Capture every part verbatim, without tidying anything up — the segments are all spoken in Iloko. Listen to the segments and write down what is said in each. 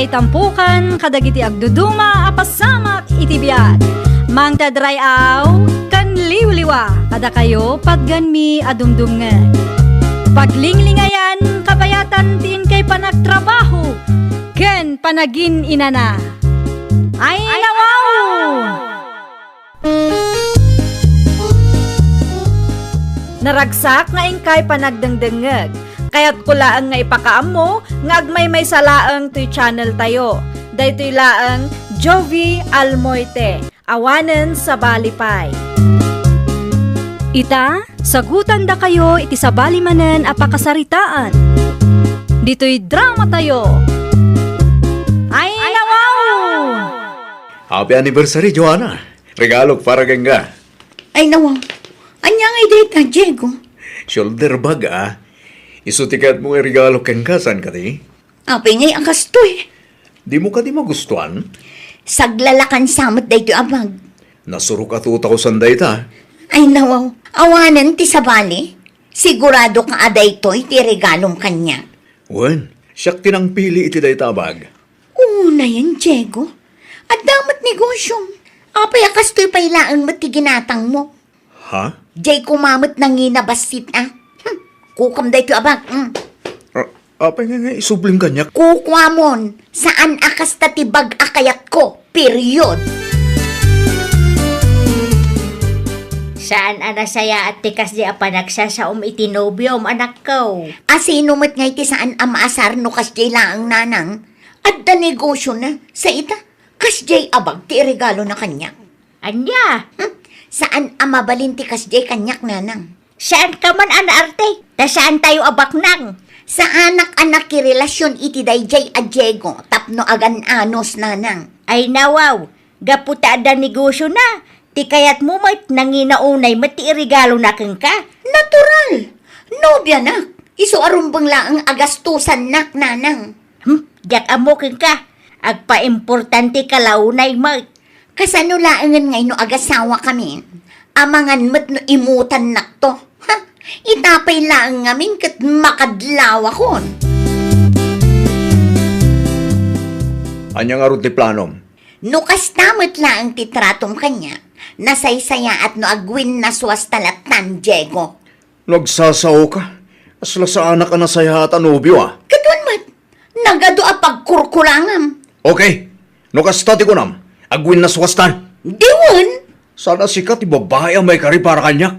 Tampukan kadagiti agduduma a pasamak iti biag. Mangted ray-aw ken liwliwa kadakayo, pagganmi a dumdumngeg. Paglinglingayan, kabayatan ti inkay panagtrabaho ken panagin-inana. Ay, nawaw! Naragsak nga inkay panagdengdengngeg. Kayatko laeng nga ipakaammo nga agmaymaysa laeng toy channel tayo. Daytoy laeng Jovie Almoite, awanen sabali pay. Ita, sagutandakayo iti sabali manen a pakasaritaan. Ditoy drama tayo. Ay, nawaw! Happy anniversary, Joanna! Regalok para kenka. Ay, nawaw. Ania ngay dayta, Diego? Shoulder bag, a. Isu ti kayatmo nga iregalo kenka, saan kadi? Apay ngay a kastoy? Dimo kadi magustuan? Saglalakan sa met daytoy a bag. Nasurok a two thousand dayta. Ay, nawaw. Awanen ti sabali? Sigurado ka a daytoy ti regalom kaniak? Wen, siak ti nangpili iti dayta a bag. Unayen, Diego. Adda met negosyom. Apay a kastoy pay laeng met ti ginatangmo? Ha? Diay koma met nangina bassit, a. Hmm. Kukam daytoy a bag. Hmm. A-, apay nga nga isublim kaniak? Kukuamon. Saan a kasta ti bag a kayatko. Period. Saan a nasayaat ti kasdi a panagsasaom iti nobiom, anakko? A sino met ngay ti saan a maasar no kasdiay laeng, nanang? Adda negosyona, sa ita, kasdiay a bag ti iregalona kaniak. Ania? Hmm, saan a mabalin ti kasdiay kaniak, nanang. Saanka man a naarte, ta saantayo a baknang. Saanak a nakirelasion iti daydiay a Diego tapno agan-anos, nanang. Ay nawaw, gapu ta adda negosyona, ti kayatmo met nangina unay met ti iregalona kenka. Natural! Nobianak, isu a rumbeng laeng a gastusannak, nanang. Hmm, diak ammo kenka. Agpaimportanteka la unay met. Kasano laengen ngay no agasawakami? Amangan met no imutannakto. Ha? Ita pay laeng ngamin ket makadlawakon. Ania ngarud ti planom? No kasta met laeng ti tratom kaniak, nasaysayaat no agwinnaswasta lattan, Diego. No agsasaoka, kasla saanak a nasayaat a nobio, a. Ket wen met, nagadu a pagkurkurangam. Okay, no kasta ti kunam, agwinnaswastan. Di wen. Saan a sika ti babai a maikari para kaniak?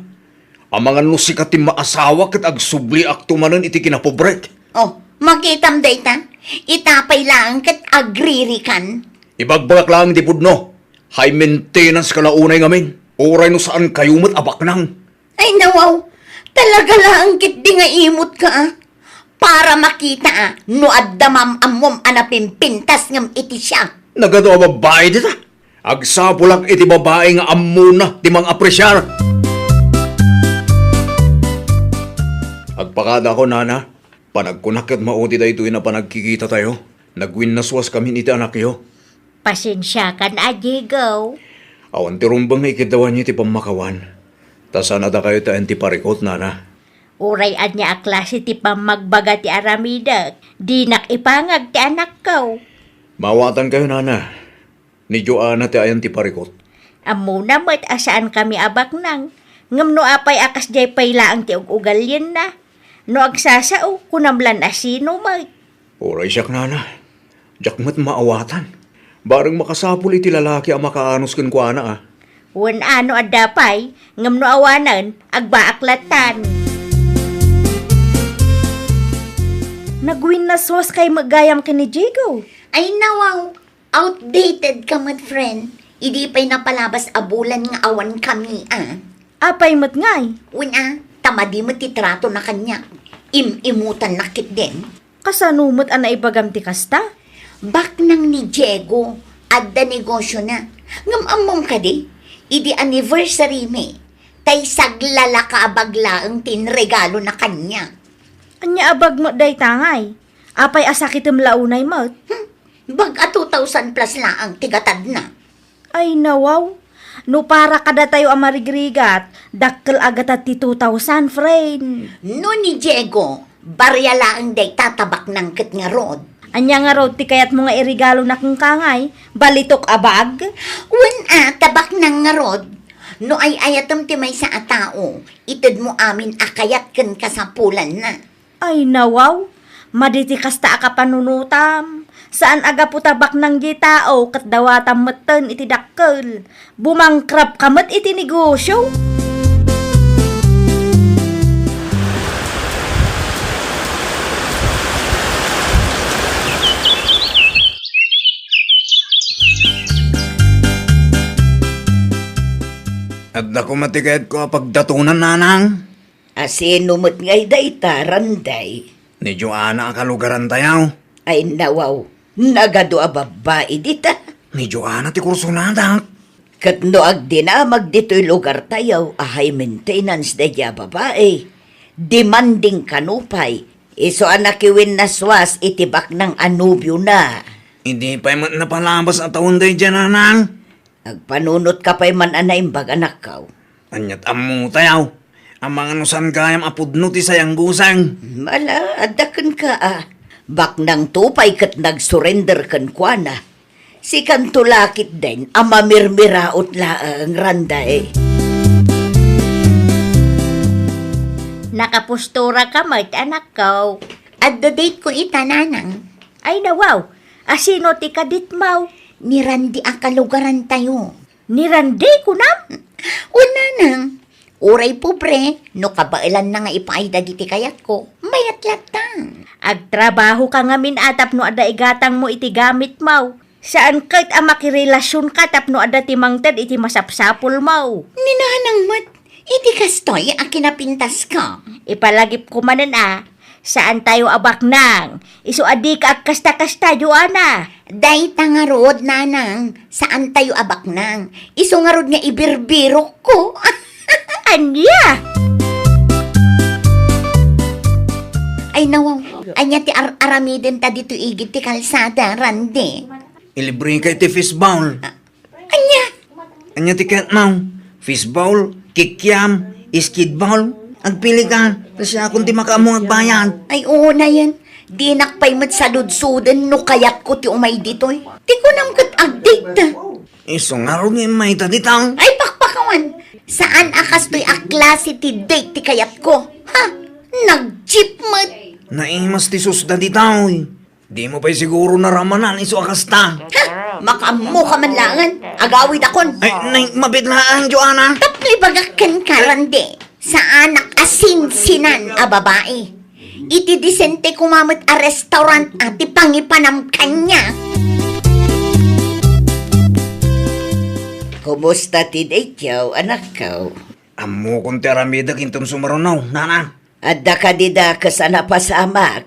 Amangan no sika ti maasawa ket agsubliakto manen iti kinapobrek. Oh, makitam dayta? Ita pay laeng ket agririkan. Ibagbagak laeng ti pudno. High maintenance ka la unay ngamin. Uray no saankayo met a baknang. Ay, nawaw! Talaga laeng ketdi nga imutka, a. Para makita, a, no adda maam-ammom a napimpintas ngem iti siak. Nagadu a babai dita. Agsapulak iti babai nga ammona ti mang-apresiar. Agpakadako, nana. Panagkunak ket mao ti daytoy a panagkikitatayo. Nagwinnaswaskamin iti anakyo. Pasensiakan a, Diego. Awan ti rumbeng nga ikiddawanyo iti pammakawan. Ta saan a dakayo ti ayan ti parikut, nana. Uray ania a klase ti pammagbaga ti aramidek, dinak ipangag ti anakko. Maawatankayo, nana. Ni Joanna ti ayan ti parikut. Ammona met a saankami a baknang, ngem no apay a kasdiay pay laeng ti ug-ugalienna? No agsasao, kunam lan a sino met. Uray siak, nana. Diak met maawatan. Bareng makasapul iti lalaki a makaanos kenkuana, a. Wen a no adda pay, ngem no awanen, agbaak lattan. Nagwinnaswaskay met gayam ken ni Diego. Ay, nawaw. Outdated ka met, friend. Idi pay napalabas a bulan nga awankami, a. Apay met ngay? Wen a, ta madi met ti tratona kaniak. Im-imutannak ketdin. Kasano met a naibagam ti kasta? Baknang ni Diego, adda negosyona. Ngem ammom kadi, idi anniversary mi, tay saglalaka a bag laeng ti inregalona kaniak. Ania a bag met dayta ngay? Apay a sakitem la unay met? Hmm, bag a two thousand plus laeng ti gatadna. Ay, nawaw. No para kadatayo a marigrigat, dakkel a gatad ti two thousand, friend. No ni Diego, baria laeng dayta ta baknang ket ngarud. Ania ngarud ti kayatmo nga iregalo na kenka ngay? Balitok a bag? Wen a, ta baknang ngarud. No ay-ayatem ti maysa a tao, itedmo amin a kayat ken kasapulanna. Ay, nawaw! Madi ti kasta a kapanunotam. Saan a gapu ta baknang diay tao ket dawatam metten iti dakkel. Bumangkrap ka met iti negosio. Adda koma ti kayatko a pagdatonan, nanang. A sino met ngay dayta, Randay? Ni Joanna a kalugarantayo. Ay, nawaw, nagadu a babbai dita. Ni Joanna ti kursonadak. Ket no agdinamag ditoy lugartayo a high maintenance daydiay a babai, demanding kano pay, isu a nakiwinnaswas iti baknang a nobiona. Idi pay met napalabas a tawen daydiay, nanang? Agpanunotka pay man a naimbag, anakko. Ania't ammotayo? Amangan no saan gayam a pudno ti sayangguseng. Mala, adda kenka a. Baknangto pay ket nagsurrender kenkuana. Sikanto la ketdin a mamirmiraot laeng, Randay. Nakapostura ka met, anakko. Adda date ko ita, nanang. Ay, nawaw. A sino ti kaditmo? Ni Randy a kalugarantayo. Ni Randy, kunam? Wen, nanang. Uray pobre, no kabaelanna nga ipaay dagiti kayatko, mayat latta. Agtrabaho ka ngamin a tapno adda igatangmo iti gamitmo. Saan ket a makirelasionka tapno adda ti mangted iti masapsapulmo. Ni nanang met, iti kastoy a kinapintasko. Ipalagipko manen a, saantayo a baknang. Isu a dika agkasta-kasta, Joanna. Dayta ngarud, nanang, saantayo a baknang. Isu ngarud nga ibirbirokko. Ania? Ay, nawaw. Ania ti ar-, aramidenta ditoy igid ti kalsada, Randy? Ilibreka iti fishball. Ania? Ania ti kayatmo? Fishball, kikiam, skidball? Agpilika, ta siakon ti makaammo nga agbayad. Ay, unayen. Dinak pay met saludsoden no kayatko ti umay ditoy. Ti kunam ket agdate. Isu ngarud nga immayta dita. Ay, pakpakawan. Saan a kastoy a klase ti date ti kayatko. Ha? Nag-jeep met. Naimas ti susda dita, oy. Dimo pay siguro naramanan isu a kasta. Ha? Makaammoka man laengen. Agawidakon. Ay, nay, mabiit laeng, Joanna. Tapno ibagak kenka, Randy, saanak a sinsinan a babai. Iti disente koma met a restaurant a ti pangipanam kaniak. Kumusta ti daytoy, anakko? Ammokon ti aramidek inton sumaruno, nanang. Adda kadi dakes a napasamak?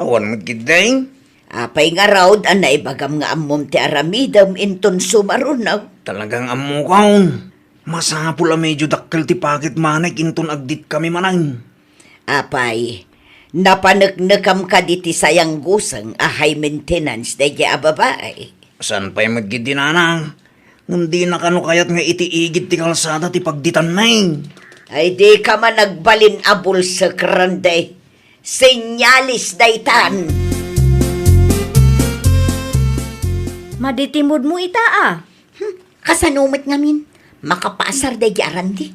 Awan met ketdi. Apay ngarud a naibagam nga ammom ti aramidem inton sumaruno? Talagang ammokon. Masapul a medyo dakkel ti pocket money inton agdate kami manen. Apay, napaneknekam kadi ti sayangguseng a high maintenance daydiay a babai? Saan pay met ketdi, nanang? Ngem dina kano kayat nga iti igid ti kalsada ti pagdatanmi? Ay, dika man agbalin a bulsek, Randy. Senyales daytan. Madi ti moodmo ita a. Hmm, kasano met ngamin? Makapaasar daydiay a Randy.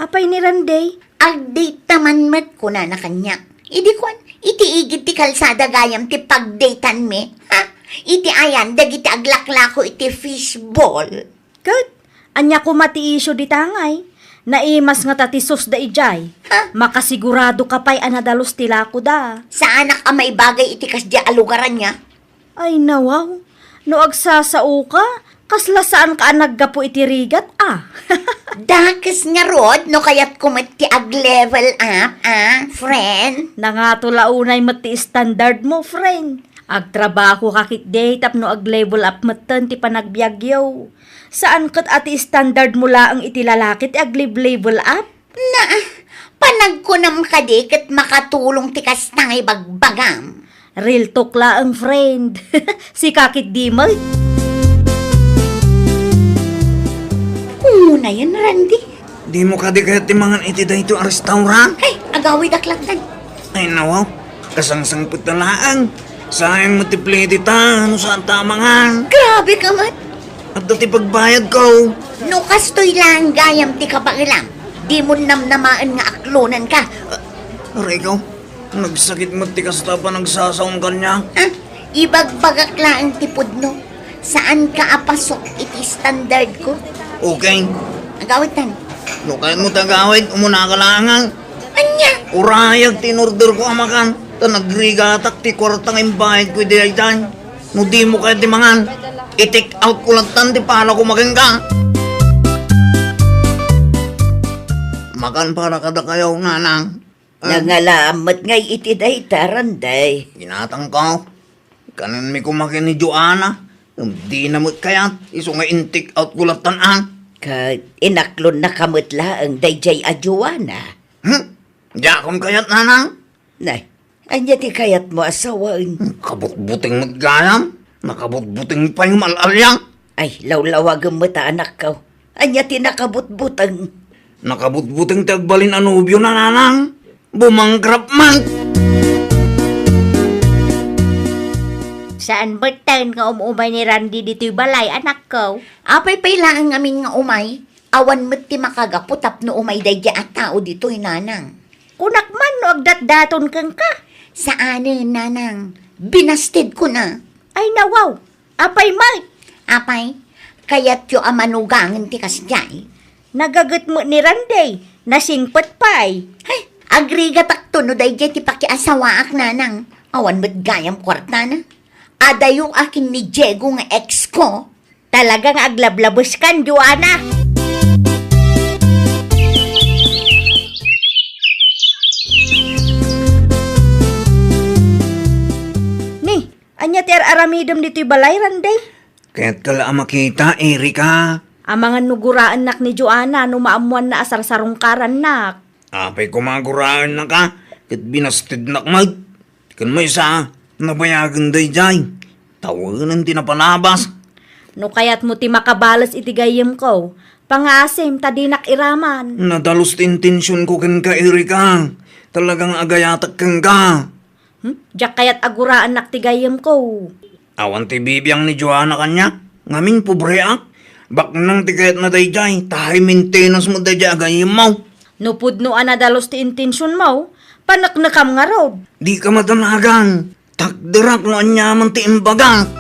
Apay ni Randy? Agdate ta man met, kunana kaniak. Idi kuan, iti igid ti kalsada gayam ti pagdatanmi. Ha? Iti ayan, dagiti aglaklako iti fishball. Ket, ania koma ti isyu dita ngay? Naimas ngata ti susda idiay. Ha? Makasigurado ka pay a nadalus ti lakoda. Saanak a maibagay iti kasdiay a lugar ania? Ay, nawaw. No agsasaoka, kasla saanka a naggapu iti rigat, a? Dakes ngarud, no kayatko met ti ag-level up, a, friend? Nangato la unay met ti standardmo, friend. Agtrabahoka ketdi tapno ag-level up metten ti panagbiagyo. Saan ket a ti standardmo laeng iti lalaki ti ag-level up? Na, panagkunam kadi ket makatulong ti kasta nga ibagbagam? Real talk laeng, friend. Sika ketdi met. Unayen, Randy. Dimo kadi kayat ti mangan iti daytoy a restaurant? Ay, agawidak lattan. Ay, nawaw. Kasangsangpet ta laeng. Sayang met ti plete ta, no saan ta amangan. Grabe ka met! Adda ti pagbayadko. No kastoy laeng gayam ti kabaelam, dimo namnamaen nga aklonenka. Ah, aray ko, nagsakit met ti kasta a panagsasaom kaniak. Ah, ibagbagak laeng ti pudno. Saanka a pasok iti standardko. Okay. Agawitan. No kayatmo ti agawid, umunaka laeng. Ania? Urayag ti inorderko a makan, ta nagrigatak ti kuarta nga imbayadko idi daytan. No dimo kayat ti mangan, i-take outko lattan ti palako makenka. Makan para kadakayo, nanang. Ah. Nangalaam met ngay iti dayta, Randay. Ginatangko. Kanenmi koma ken ni Joanna. Ngem dina met kayat, isu nga in-take outko lattan, ah. Ket inaklonnaka met laeng daydiay a Joanna. Hmm? Diakon kayat, nanang? Nay, ania ti kayatmo a sawen? Kabutbuteng met gayam. Nakabutbuteng pay nga mal-alian. Ay, lawlawagem met a, anakko. Ania ti nakabutbuteng? Nakabutbuteng ti agbalin a nobiona, nanang. Bumangkrap man. Saan metten nga um-umay ni Randy ditoy balay, anakko? Apay pay laeng ngamin nga umay? Awan met ti makagapu tapno umay daydiay a tao ditoy, nanang. Kunak man no agdatdaton kenka. Saanen, nanang. Binastedkon a. Ay, nawaw. Apay met? Apay, kayatyo a manugangen ti kasdiay? Nagaget met ni Randy, nasingpet pay. Ay, agrigatakto no daydiay ti pakiasawaak, nanang. Awan met gayam kuartana. Adayo a ken ni Diego nga ex ko. Talaga nga aglablabeskan, Joanna. Ni, ania ti ar-aramidem ditoy balay, Randy? Kayatka la a makita, Erika. Amangan no guraennak ni Joanna no maammoanna a sarsarungkarannak. Apay koma a guraennaka, ket binastednak met. Ken maysa, nabayagen daydiay. Tawenen ti napalabas. No kayatmo ti makabales iti gayyemko, pangaasim ta dinak iraman. Nadalus ti intensionko kenka, Erika. Talaga nga agayatak kenka. Hmm? Diak kayat a guraennak ti gayyemko. Awan ti bibiang ni Joanna kaniak. Ngamin, pobreak. Baknang ti kayatna daydiay, ta high maintenance met daydiay a gayyemmo. No pudno a nadalus ti intensionmo, paneknekam ngarud. Dika madanagan. Takderak no aniaman ti imbagak.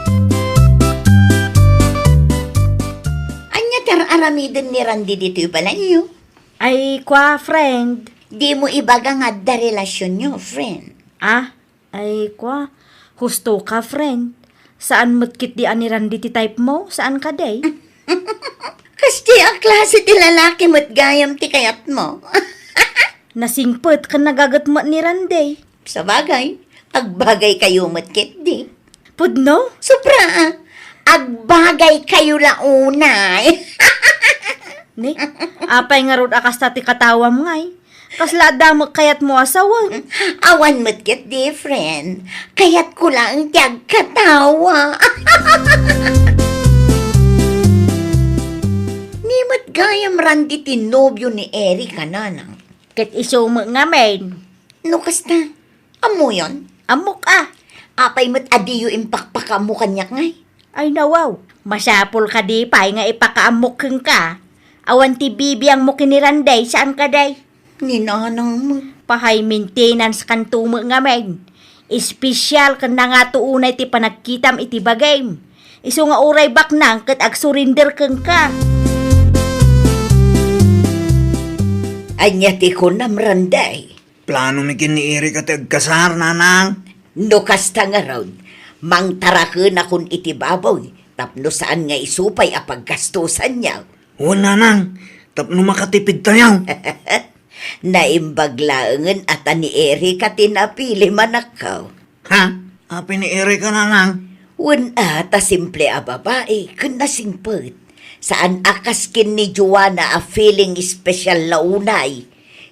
Ania ti ar-aramiden ni Randy ditoy balayyo? Ay, kua, friend. Dimo ibaga nga adda relasionyo, friend. Ah, ay, kua, husto ka, friend. Saan met ketdi a ni Randy ti type mo? Saan kadi? Kasdi a klase ti lalaki met gayam ti kayatmo? Nasingpet ken nagaget met ni Randy. Sabagay, agbagay kayo met ketdi. Pudno? Sobra, ah. Agbagay kayo la unay. Ni, apay ngarud a kasta ti katawam ngay? Kasla adda met kayatmo a sawen? Awan met ketdi, friend. Kayatko laeng ti agkatawa. Ni met gayam Randy ti nobio ni Erika, nanang. Ket isu met ngamin. No kasta, ammoyon? Ammok a. Apay met a diyo impakpakaammo kaniak ngay? Ay, nawaw. Masapul kadi pay nga ipakaammok kenka? Awan ti bibiangmo ken ni Randy, saan kadi? Ni nanang met. Pa-high maintenance kanto met ngamin. Espesyal ken nangato unay ti panagkitam iti bagim. Isu nga uray baknang ket agsurinder kenka. Ania ti kunam, Randy? Planomi ken ni Erika ti agkasar, nanang. No kasta ngarud, mangtarakenakon iti baboy tapno saan nga isu pay a paggastosanyo. Wen, nanang, tapno makatipidtayo. Naimbag laengen a ta ni Erika ti napili, manakko. Ha? Apay ni Erika, nanang? Wen a, ta simple a babai ken nasingpet. Saan a kas ken ni Joanna a feeling special la unay.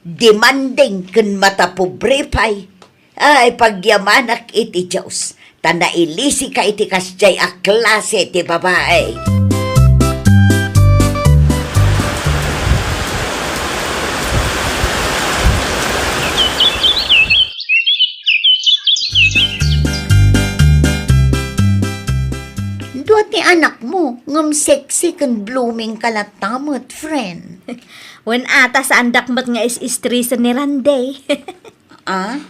Demanding ken matapobre pay. Ay, pagyamanak iti Dios, ta nailisika iti kasdiay a klase ti babai. Ngem sexy ken blooming ka latta met, friend. Wen ata, saandak met nga is-istresen ni Randy. Ah?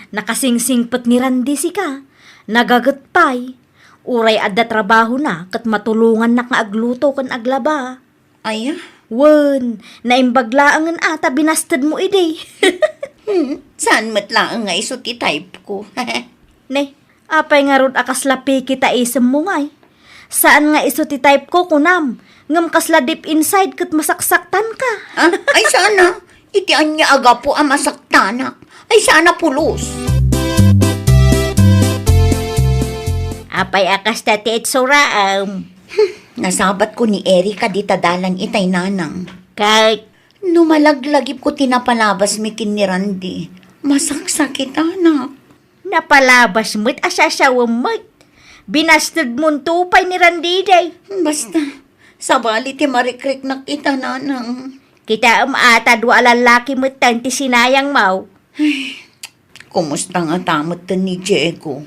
Nakasingsingpet ni Randy sika. Nagaget pay. Uray adda trabahona ket matulongannak nga agluto ken aglaba. Aya? Wen, naimbag laengen ata binastedmo idi. Hmm, saan met laeng nga isu ti type ko. Ne, apay ngarud a kasla picky ta isemmo ngay? Saan nga isu ti type ko, kunam, ngem kasla deep inside ket masaksaktanka. Ah, ay sana, iti ania a gapu a masaktanak. Ay sana pulos. Apay a kasta ti itsuraem? Hmm, nasabatko ni Erica dita dalan itay, nanang. Ket? No malaglagipko ti napalabasmi ken ni Randy, masaksakitanak. Napalabas met a sasawem met. Binastedmonto pay ni Randy, day. Basta, sabali ti marikriknak ita, nanang. Kitaem ata dua a lallaki metten ti sinayangmo. Ay, kumusta ngata metten ni Diego?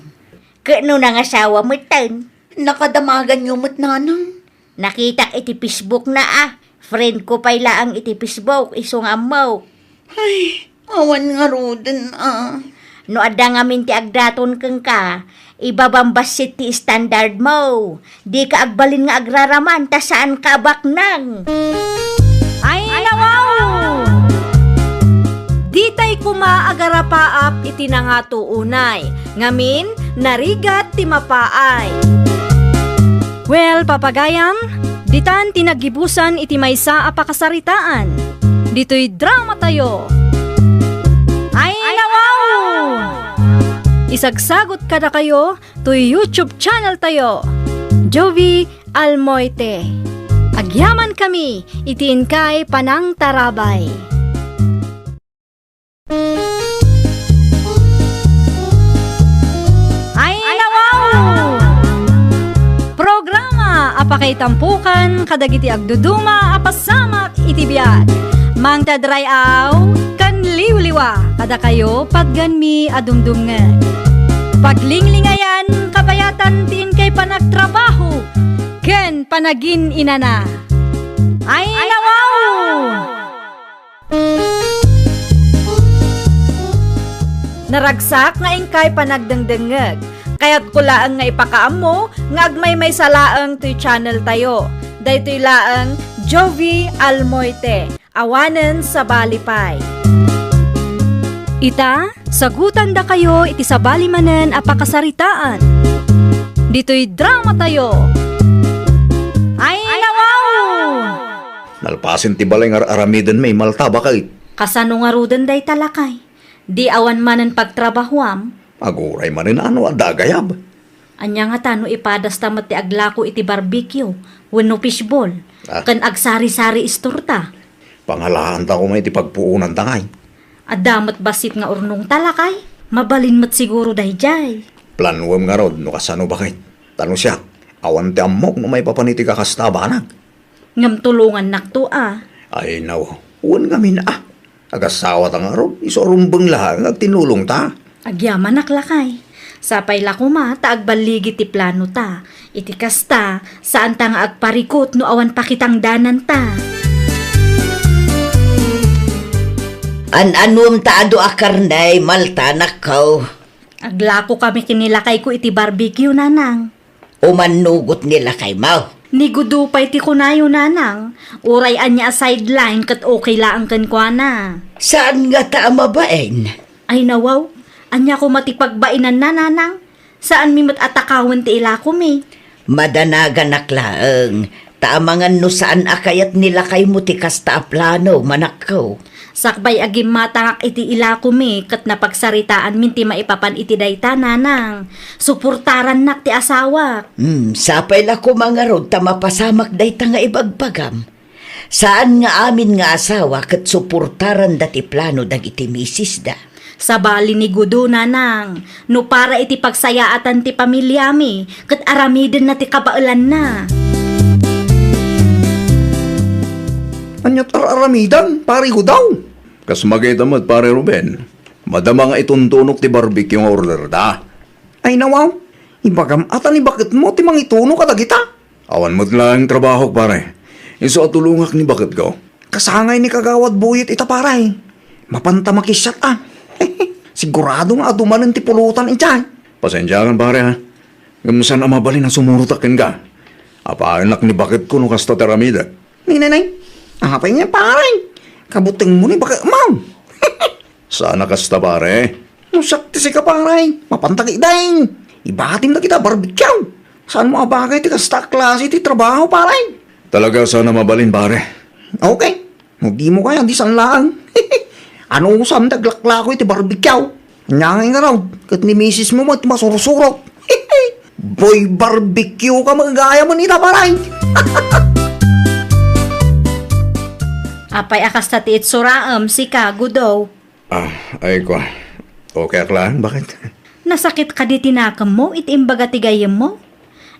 Ket no nangasawa metten? Nakadamaganyo met, nanang? Nakitak iti Facebook na a. Friend ko pay laeng iti Facebook, isu nga ammok. Ay, awan ngaruden a. No adda ngamin ti agdaton kenka, ibabam bassit ti standard mo. Dika agbalin nga agraraman ta saanka a baknang. Ay, nawaw! Ditay koma agarapaap iti nangato unay. Ngamin, narigat ti mapaay. Well, papagayam, ditan ti naggibusan iti maysa a pakasaritaan. Ditoy dramatayo. Ay, nawaw! Isagsagot kadakayo toy YouTube channel tayo, Jovie Almoite. Agyaman kami iti inkay panangtarabay. Ay, nawaw! Programa a pakaitampokan kadagiti agduduma a pasamak iti biag. Mangted ray-aw ken liwliwa kadakayo patgenmi a dumdumngeg. Paglinglingayan, kabayatan ti inkay panagtrabaho ken panagin-inana. Ay, nawaw! Naragsak nga inkay panagdengdengngeg. Kayatko laeng nga ipakaammo nga agmaymaysa laeng toy channel tayo. Daytoy laeng Jovie Almoite, awanen sabali pay. Ita, sagutandakayo iti sabali manen a pakasaritaan. Ditoy dramatayo. Ay, nawaw! Nalpasen ti balay nga ar-aramidenmi, Malta, baket. Kasano ngaruden dayta, lakay? Di awan manen pagtrabahuam? Aguray manen a no adda agayab. Ania ngata no ipadasta met ti aglako iti barbecue wenno fishball, ah, ken agsari-sari istorta? Pangalaanta koma iti pagpuonanta ngay. Adda met bassit nga urnongta, lakay? Mabalin met siguro daydiay. Planuem ngarud no kasano, baket. Ta no siak, awan ti ammok no maipapan iti kakasta a banag. Ngem tulongannakto a. Ay, naw, wen ngamin a. Agasawata ngarud, isu a rumbeng laeng nga agtinulongta. Agyamanak, lakay. Sapay la koma ta agballigi ti planota. Iti kasta, saanta nga agparikut no awan pakitangdananta. An-anuem ta adu a karne, Malta, nakkaw? Aglako kami ken ni lakayko iti barbecue, nanang. Umannugot ni lakaymo? Ni Gudo pay ti kunayo, nanang. Uray ania a sideline ket okay laeng kenkuana. Saan ngata a mabain? Ay, nawaw. Ania koma ti pagbainanna, nanang? Saanmi met a takawen ti ilakomi. Madanaganak laeng, ta amangan no saan a kayat ni lakaymo ti kasta a plano, manakko. Sakbay a gimmatangak iti ilakomi ket napagsaritaanmin ti maipapan iti dayta, nanang. Suportarannak ti asawak. Hmm, sapay la koma ngarud ta mapasamak dayta nga ibagbagam. Saan nga amin nga asawa ket suportaranda ti plano dagiti misisda. Sabali ni Gudo, nanang, no para iti pagsayaatan ti pamiliami, ket aramidenna ti kabaelanna. Ania ti ar-aramidan, Pari Gudaw? Kas magayda met, Pari Ruben. Madama nga ituntunok ti barbecue nga orderda. Ay, nawaw, ibagam a ta ni baketmo ti mangituno kadagita. Awan met laeng trabahok, pare. Isu a tulongak ni baketko. Kasangay ni Kagawad Buyet ita, pare. Mapanta makisiat, a. Sigurado nga adu manen ti pulutan idiay. Pasensiakan, pare, ha. Ngem saan a mabalin a sumurotak kenka. Apayenak ni baketko no kasta ti aramidek. Ni, ni, ni. Apay nga, pare? Kabutengmo ni baketmo. Saan a kasta, pare? No siak ti sika, pare, mapanta ketdin. Ibatim dagita barbecue. Saanmo a bagay ti kasta a klase ti trabaho, pare? Talaga saan a mabalin, pare. Okay. No dimo kaya, di saan laeng. Anusam ti aglaklako iti barbecue. Ania ngay ngarud, ket ni misismo met masursurok. Boy barbecue ka met gayam ita, pare. Apay a kasta ti itsuraem, sika, Gudo? Ah, ay, kua. Okay ak laeng, baket? Nasakit kadi ti nakemmo iti imbaga ti gayyemmo?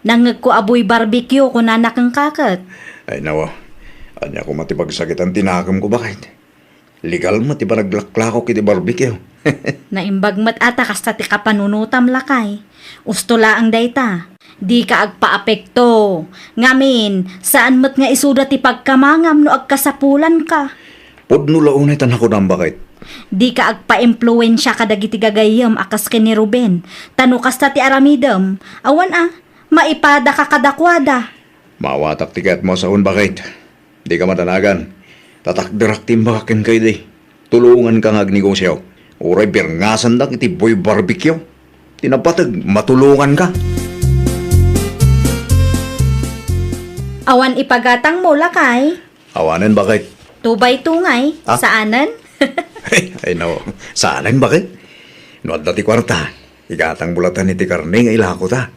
Nangngegko a boy barbecue kunana kenka ket. Ay, nawa. Ania koma ti pagsakitan ti nakemko, baket? Legal met ti panaglaklakok iti barbecue. Naimbag met a ta kasta ti kapanunotam, lakay. Usto laeng dayta. Dika agpaapekto. Ngamin, saan met nga isuda ti pagkamangam no agkasapulanka. Pudno la unay ta nakunam, baket. Dika agpaimpluensia kadagiti gagayyem a kas ken ni Ruben. Ta no kasta ti aramidem, awan a, maipadaka kadakuada. Maawatak ti kayatmo a saon, baket. Dika madanagan. Tatakderak ti imbagak kenka idi. Tulonganka nga agnegosio. Uray birngasandak iti boy barbecue. Ti napateg, matulonganka. Awan ipagatangmo, lakay? Awanen, baket. Two by two ngay? Ah? Saanen? Ay, no. Saanen, baket? No adda ti kuarta, igatangmo latta iti karne nga ilakota.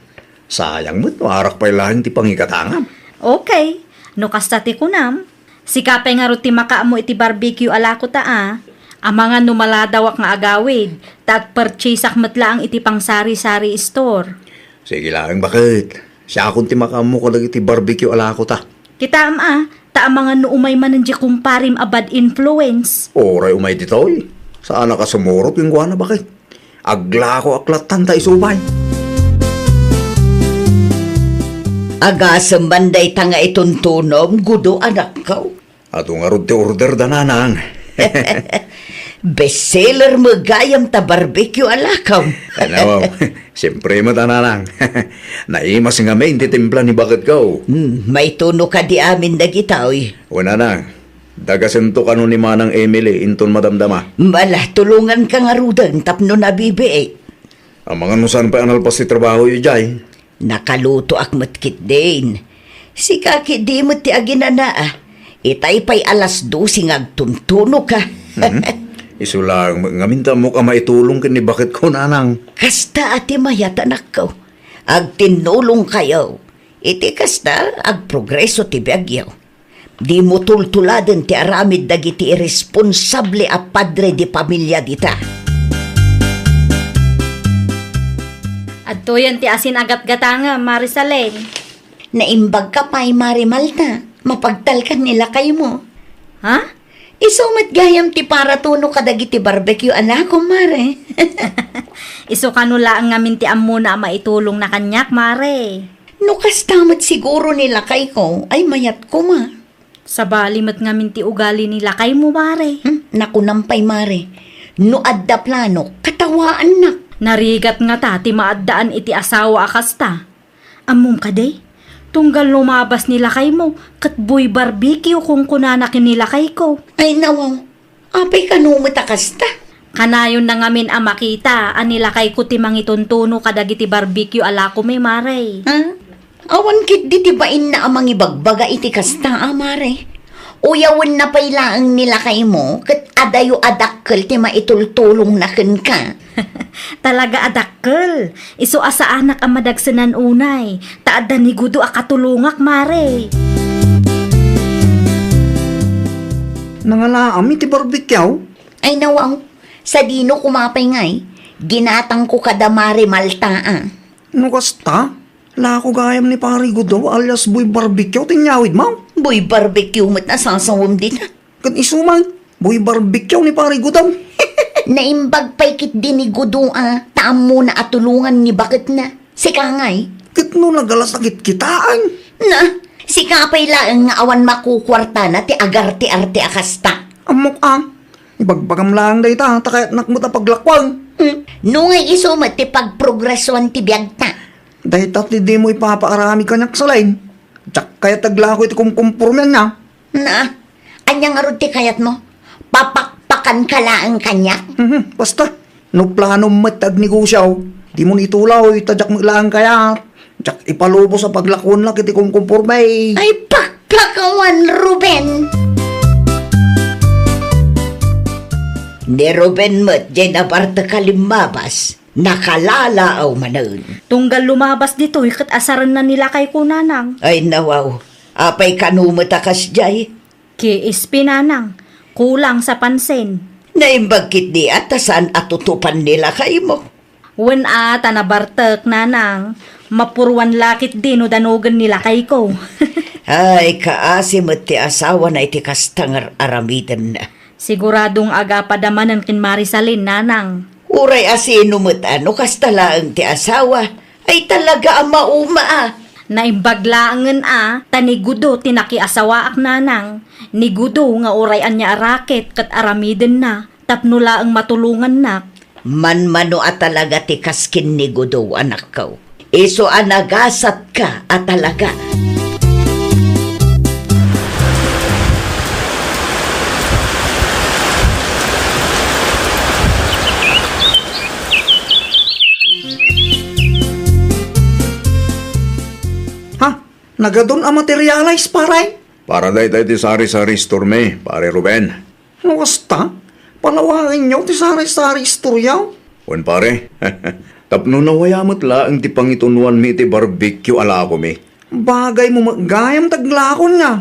Sayang met no arak pay laeng ti pangigatangam. Okay. No kasta ti kunam, sika pay ngarud ti makaammo iti barbecue a lakota a. Amangan no maladawak nga agawid, ta agpurchaseak met laeng iti pangsari-sari store. Sige laeng, baket. Siakon ti makaammo kadagiti barbecue a lakota. Kitaem a, ta amangan no umay manen diay kumparim a bad influence. Uray umay ditoy. Saanak a sumurot kenkuana, baket. Aglakoak lattan ta isu pay. Agasem man dayta nga ituntunom, Gudo, anakko. Adu ngarud ti order da, nanang. Bestseller met gayam ta barbecue a lakam. Ano, siyempre met a, nanang. Naimas ngamin ti timpla ni baketko. Hmm, maituno kadi amin dagitoy. O, nanang, dagasento kano ni Manang Emily inton madamdama. Mala, tulonganka ngaruden tapno nabibiit. Amangan no saan pay a nalpas ti trabahoyo idiay. Nakalutoak met ketdin. Sika ketdi met ti aginana a. Itay pay alas dose nga agtuntunoka. Mhm. Isu laeng met ngamin ta ammok a maitulong ken ni baketko, nanang. Kasta a ti mayat, anakko. Agtinnulongkayo. Iti kasta, agprogreso ti biagyo. Dimo tultuladen ti aramid dagiti irresponsable a padre de pamilia dita. Adtoyen ti asin a gatgatangem, Marisalen. Naimbagka pay, Mare Malta. Mapagtalkan ni lakaymo. Ha? Isu met gayam ti paratuno kadagiti barbecue a lakom, Mare. Isu kano laeng ngamin ti ammona a maitulongna kaniak, Mare. No kasta met siguro ni lakayko, ay mayat koma. Sabali met ngamin ti ugali ni lakaymo, Mare. Hmm, nakunam pay, Mare. No adda plano, katawaannak. Narigat ngata ti maaddaan iti asawa a kasta. Ammom kadi? Tunggal lumabas ni lakaymo, ket boy barbecue kunkunana ken ni lakayko. Ay, nawaw. Apay kano met a kasta? Kanayonna ngamin a makita a ni lakayko ti mangituntuno kadagiti barbecue a lakomi, Mare. Ha? Awan ketdi ti bainna a mangibagbaga iti kasta a, Mare. Uyawenna pay laeng ni lakaymo ket adayo a dakkel ti maitultulongna kenka. Talaga a dakkel. Isu a saanak a madagsenan unay, ta adda ni Gudo a katulongak, Mare. Nangalaam iti barbecue? Ay, nawaw. Sadino koma pay ngay? Ginatangko kada Mare Malta a. No kasta, lako gayam ni Pare Gudo alias Boy Barbecue ti inyawidmo. Boy Barbecue met a sasawem dita. Ket isu man, Boy Barbecue ni Pare Gudo. Naimbag pay ketdi ni Gudo a, ta ammona a tulongan ni baketna. Sika ngay? Ket no nagalas a kitkitaen. Na, sika pay laeng nga awan makukuartana ti agarte-arte a kasta. Ammok a. Ibagbagam laeng dayta, ta kayatnak met a paglakuan. Hmm. No nga isu met ti pagprogresuan ti biagta. Dayta ti dimo ipapaaramid kaniak, Salay. Diak kayat aglako iti kumkumporme ania. Na, ania ngarud ti kayatmo? Papakpakanka laeng kaniak? Mhm, basta, no planom met ti agnegosio, dimo itulaw, ta diak met laeng kayat. Diak ipalubos a paglakuennak iti kumkumporme. Ay, pakpakawan, Ruben! Ni Ruben met diay nabartek a limmabas, nakalalaw manen. Tunggal lumabas ditoy ket asarenna ni lakayko, Nanang. Ay, nawaw. Apay kano met a kasdiay? K S P, Nanang. Kulang sa pansin. Naimbag ketdi a ta saan a tutupan ni lakaymo? Wen a, ta nabartek, Nanang. Mapuruan la ketdi no danogen ni lakayko. Ay, kaasi met ti asawana iti kasta nga ar-aramidenna. Sigurado nga agapada manen ken Marisalin, Nanang. Uray asino met a no kasta laeng ti asawa, ay talaga a mauma a. Naimbag laengen a, ta ni Gudo ti nakiasawaak, Nanang. Ni Gudo nga uray ania a raket ket aramidenna tapno laeng matulongannak. Manmano a talaga ti kas ken ni Gudo, anakko. Isu a nagasatka a talaga. Ha? Nagadun a materialis, pare? Para dayta iti sari-sari store mi, pare Ruben. No kasta, palawaenyo ti sari-sari store yo. Wen, pare. Tapno nawaya met laeng ti pangitunoanmi iti barbecue a lakomi. Bagaymo met gayam ti aglakon nga.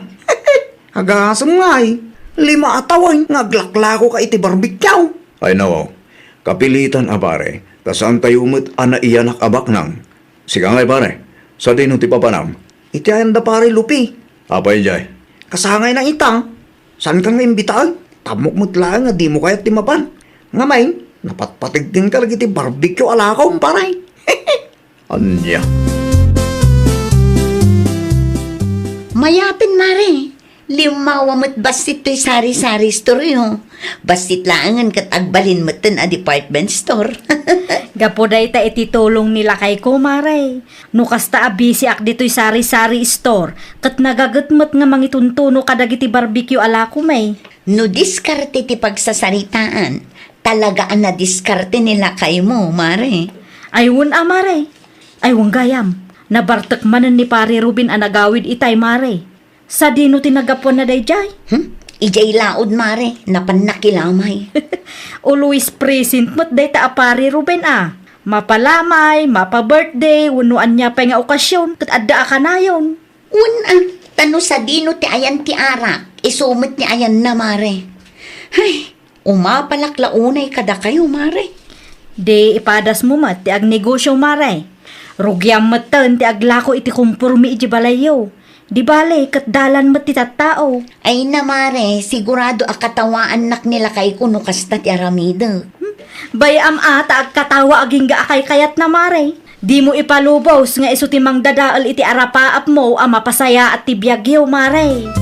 Agasem ngay, lima a tawen nga aglaklakoka iti barbecue. Ay, nawaw. Kapilitan a, pare, ta saantayo met a naiyanak a baknang. Sika ngay, pare, sadino ti papanam? Iti ayan da pare Lupi. Apay jay? Kasangayna ita. Saankan nga imbitaen? Tammok met laeng nga dimo kayat ti mapan. Ngamin, napatpategtenka dagiti barbecue a lakom, pare. Ania? Mayapen, mare. Limmawa met bassit toy sari-sari store yo. Bassit laengen ket agbalin metten a department store. Gapu dayta iti tulong ni lakayko, mare. No kasta a bisiak ditoy sari-sari store, ket nagaget met nga mangituntuno kadagiti barbecue a lakomi. No diskarte ti pagsasaritaan, talaga a nadiskarte ni lakaymo, mare. Ay, wen a, mare. Ay, wen gayam. Nabartek manen ni Pare Ruben a nagawid itay, mare. Sadino ti nagapuanna daydiay? Hmm? Idiay laod, mare. Napanna kilamay. Always present met dayta a Pare Ruben a. Mapalamay, mapa-birthday, wenno ania pay nga okasion, ket adda a kanayon. Wen a, ta no sadino ti ayan ti arak, isu met ni ayanna, mare. Hay, umapalak la unay kadakayo, mare. Di ipadasmo met ti agnegosio, mare. Rugiam metten ti aglako iti kumpormi iti balayyo. Di bale, ket dalan met ti tattao. Ay na, mare, sigurado a katawaannak ni lakayko no kasta ti aramidek. Hmm? Bay-am a ta agkatawa agingga a kaykayatna, mare. Dimo ipalubos nga isu ti mangdadael iti arapaapmo a mapasayaat ti biagyo, mare.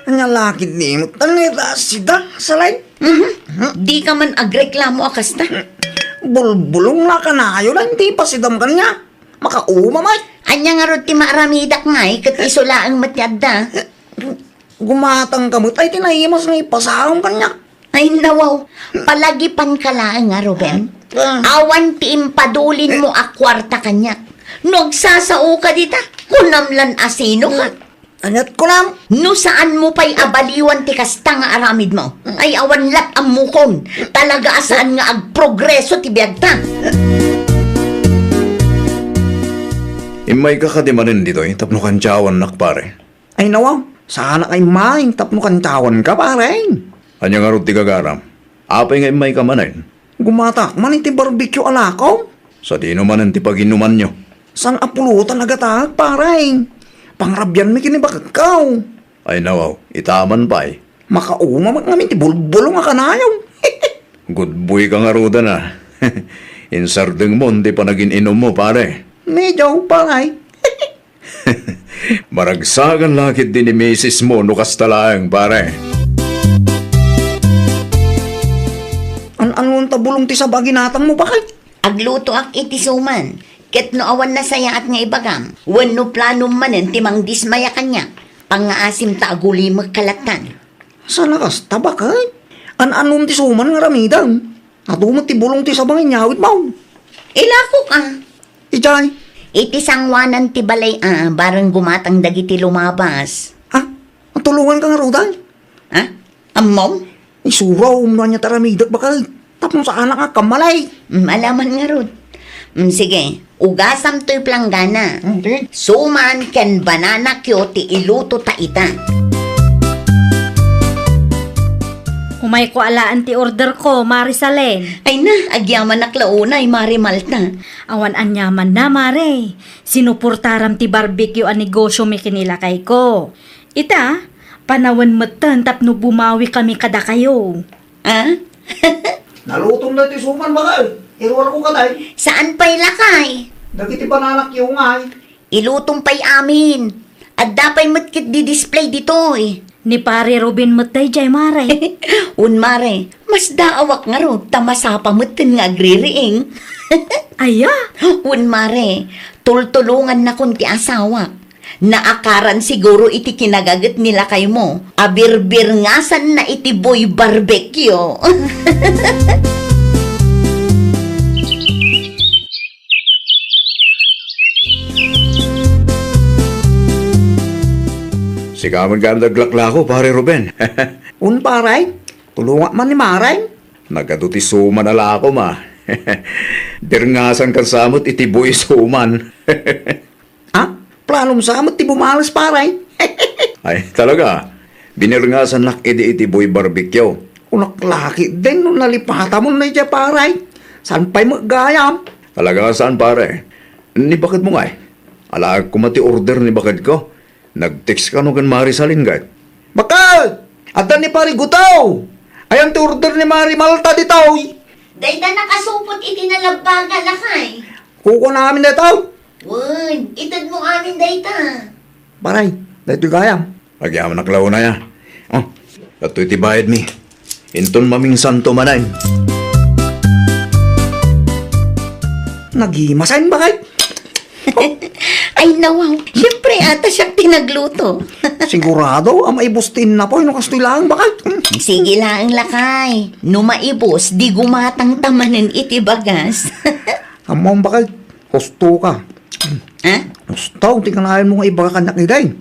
Ania la ketdin, tan ita sida, Salay? Mhm. Dika man agreklamo a kasta. Bulbulong la kanayon, la, ti pasidam kaniak. Makauma met. Ania ngarud ti maaramidak ngay, ket isu laeng met ti adda. Gumatangka met, ay, ti naimas nga ipasaom kaniak. Ay, nawaw, palagipanka laeng a, Ruben. Ah. Awan ti impadulinmo a kuarta kaniak. No agsasaoka dita, kunam lan asinoka. Ania't kunam? No saanmo pay a baliwan ti kasta nga aramidmo, ay, awan lat' ammokon. Talaga a saan nga agprogreso ti biagta. Immayka kadi manen ditoy tapno kantiawannak, pare? Ay, nawaw, saanak a immay tapno kantiawanka, pare. Ania ngarud ti gagaram? Apay nga immayka manen? Gumatak man iti barbecue a lako. Sadino manen ti paginumanyo? Saan a pulutan a gataek, pare. Pangrabianmi ken ni baketko. Ay, nawaw, ita man pay. Makauma met ngamin ti bulbulong a kanayon. Good boy ka ngaruden a. Insardengmon ti panagin-inummo, pare. Medyo, pare. Maragsakan la ketdi ni misismo no kasta laeng, pare. An-anuan ta bulong ti saba a ginatangmo, bakay? Aglutoak iti suman. Ket no awan nasayaat nga ibagam, wenno planom manen ti mangdismaya kaniak, pangngaasim ta agulimekka lattan. Saan a kasta, bakay? An-anuam ti suman nga aramidem? Adu met ti bulong ti saba nga inyawitmo. Ilako ka. Idiay? Iti sangoanan ti balay a, bareng gumatang dagiti lumabas. Ah, matulongan ka ngaruden? Ha? Ammom? Isuro, umno ania ti aramidek, bakay. Tapno saanak nga kammalay. Mm, alaman ngarud. Mm, sige, ugasam toy planggana. Mm, sige. Suman ken banana cue ti iluto ta ita. Umayko alaen ti order ko, Mari Salen. Ay na, agyamanak la unay, Mari Malta. Awan aniamanna, Mare. Sinuportaram ti barbecue a negosyo mi ken ni lakayko. Ita, panawen metten tapno bumawikami kadakayo. Ah? Nalutom na ti suman, bakay. Iruarko ka, day. Saan pay lakay? Dagiti banana cue ngay. Ilutom pay amin. Adda pay met ket di-display ditoy. Ni Pare Ruben met daydiay, Mare. Un, Mare, masdaawak ngarud ta masapa metten nga agririing. Aya? Un, Mare, tultulongannakon ti asawak. Naakaran siguro iti kinagaget ni lakaymo a birbirngasanna iti boy barbecue. Sika met gayam ti aglaklako, Pare Ruben. Un, pare, tulongak man ni Mare. Nagadu ti suman a lakom a. Birngasankan sa met iti boy suman. Ah, planom sa met ti bumales, pare. Ay, talaga. Binirngasannak idi iti boy barbecue. Unaklaki den no nalipatamon na idiay, pare. Saan pay met gayam? Talaga saan, pare. Ni bakedmo ngay? Alaek koma ti order ni bakedko. Nag-text kano ken Mari Salen, ket? Bakal! Adda ni Pare Guto! Ayan ti order ni Mari Malta ditoy! Dayta nakasupot iti nalabbaga, lakay. Kukuan amin dayta? Wen, itedmo amin dayta. Paray, daytoy gayam. Agyamanak la unay a. Oh, daytoy ti bayadmi. Inton mamingsanto manen. Nagimasen, bakay? Ay, nawaw. Siyempre, ata siak ti nagluto. Sigurado a maibus ti innapoy no kastoy laeng, bakay? Sige laeng, lakay. No maibus, di gumatangta manen iti bagas. Ammom, bakay? Husto ka. Ha? Husto ti kanayon mo nga ibaga kaniak idiay.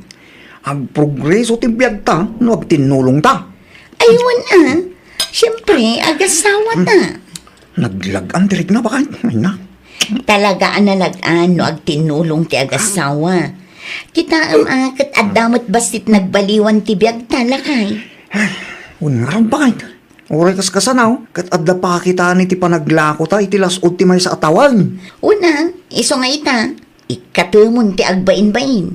Agprogreso ti biagta no agtinnulongta. Ay, wen a. Siyempre, agasawata. Naglag-an ti rikna, bakay? Ay na. Talaga a nalag-an no agtinnulong ti agasawa. Kitaem a, ket adda met bassit nagbaliwan ti biagta, lakay. Wen ngarud, bakay. Uray kaskasanaw, ket adda pakitani ti panaglakota iti las-ud ti maysa a tawen. Wen a, isu nga ita, ikkatemon ti agbainbain.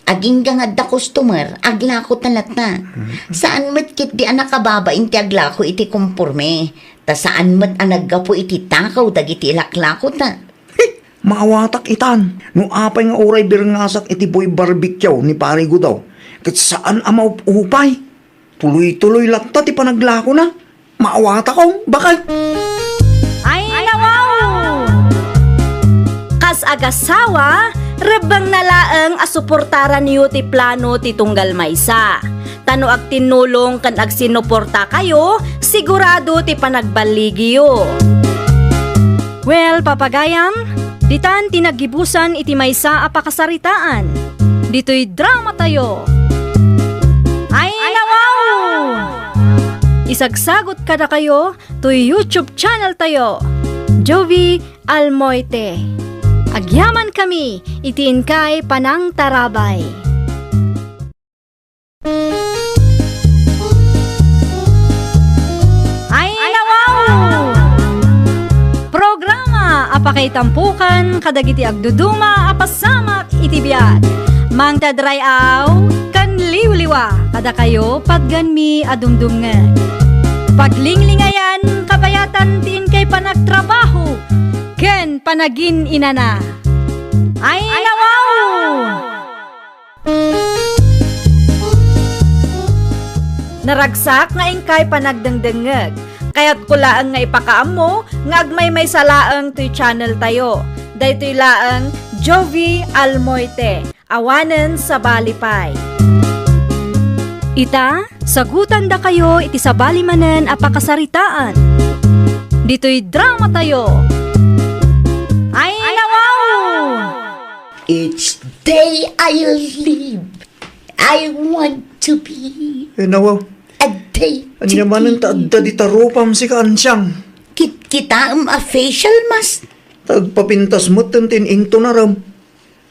Agingga nga adda customer, aglakota latta. Mm. Saan met ketdi a nakababain ti aglako iti komporme, ta saan met a naggapu iti takaw dagiti ilaklakota. He! Maawatak itan, no apay nga uray birngasak iti boy barbecue ni Pare Gudaw, ket saan a maup-upay. Tuloy-tuloy latta ti panaglakona. Maawatakon, bakay. Ay, nawaw! Kas agasawa, rebbengna laeng a suportaranyo ti plano ti tunggal maysa. Ta no agtinnulong ken agsinuportakayo, sigurado ti panagballigiyo. Well, papagayam, ditan ti naggibusan iti maysa a pakasaritaan. Ditoy dramatayo. Ay, nawaw! Isagsagot kadakayo toy YouTube channeltayo, Jovie Almoite. Agyamankami iti inkay panangtarabay. Ay, nawaw! Programa a pakaitampokan kadagiti agduduma a pasamak iti biag. Mangted ray-aw ken liwliwa kadakayo, patganmi a dumdumngeg. Paglinglingayan, kabayatan ti inkay panagtrabaho. ken panagin-inana. Ay, nawaw! Naragsak nga inkay panagdengdengngeg. Kayatko laeng nga ipakaammo nga agmaymaysa laeng toy channel tayo. Daytoy laeng Jovie Almoite. Awanen sabali pay. Ita, sagutandakayo iti sabali manen a pakasaritaan. Ditoy drama tayo. Ay, nawaw! Each day I live, I want to be Eh, nawaw. A day to Ania manen ta adda di tarupam sika, Ansiang? Kit-, kitaem a facial mask. Tagpapintas met ti in-intonaram.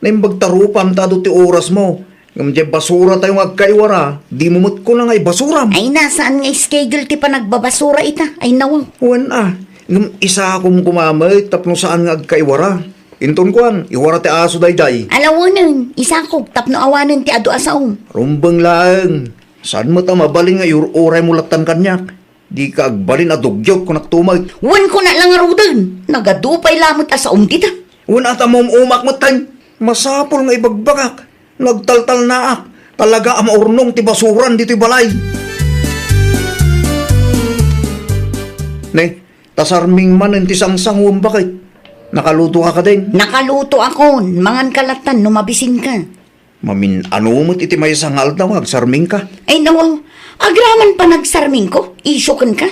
Naimbag tarupam ta adu ti oras mo. Ngem diay basura tayo nga agkaiwara, di mo met kuna nga ibasuram. Ay, nasaan nga schedule ti panagbabasura ita? Ay, nawaw. Wen a, ngem isakom koma met tapno saan nga agkaiwara. Inton kuan, iwara ti aso daydiay. Alawenen, isakok tapno awanen ti adu a saom. Rumbeng laeng. Saan met a mabalin nga iur-uray mo lattan kaniak? Dika agbalin a dugyot, kunak tumet. Wen, kuna la ngaruden, nagadu pay lamet a saom dita. Wen a ta maum-umak metten. Masapul nga ibagbagak. Nagtaltalnaak. Talaga a maurnong ti basuran ditoy balay. Ne, ta sarming manen ti sangsangwem baket. Nakaluto ka kadin? Nakaluto akon. Mangan ka lattan no mabisin ka. Mamin-ano met iti maysa nga aldaw nga agsarmingka? Ay, nawaw. Agraman panagsarmingko, isu kenka?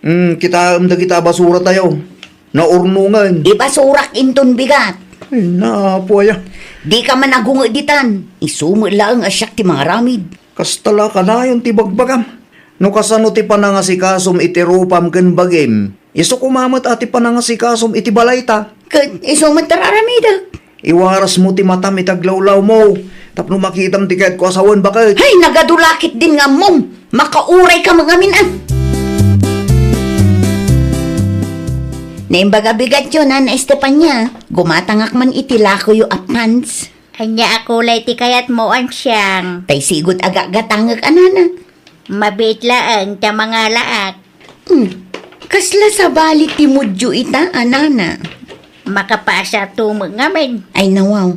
Hmm, kitaem dagita a basura tayo. Naurnongen. Ibasurak inton bigat. Ay, napo aya. Dika man agunge ditan. Isu met laeng a siak ti mangaramid. Kasta la kanayon ti bagbagam. No kasano ti panangasikasom iti rupam ken bagim, isu koma met a ti panangasikasom iti balayta. Ket isu met ti ar-aramidek. Iwarasmo ti matam iti aglawlawmo, tapno makitam ti kayatko a sawen, baket. Hay, nagadu la ketdin nga ammom. Makauray ka met ngamin, a. Naimbag a bigatyo, Nana Estefania. Gumatangak man iti lakoyo a pants. Ania a kulay ti kayatmo, Ansiang? Tay sigut a gagatangek, a nana. Mabiit laeng ta mangalaak. Hmm. Kasla sabali ti mudyo ita, a nana? Makapaasar tumet ngamin. Ay, nawaw.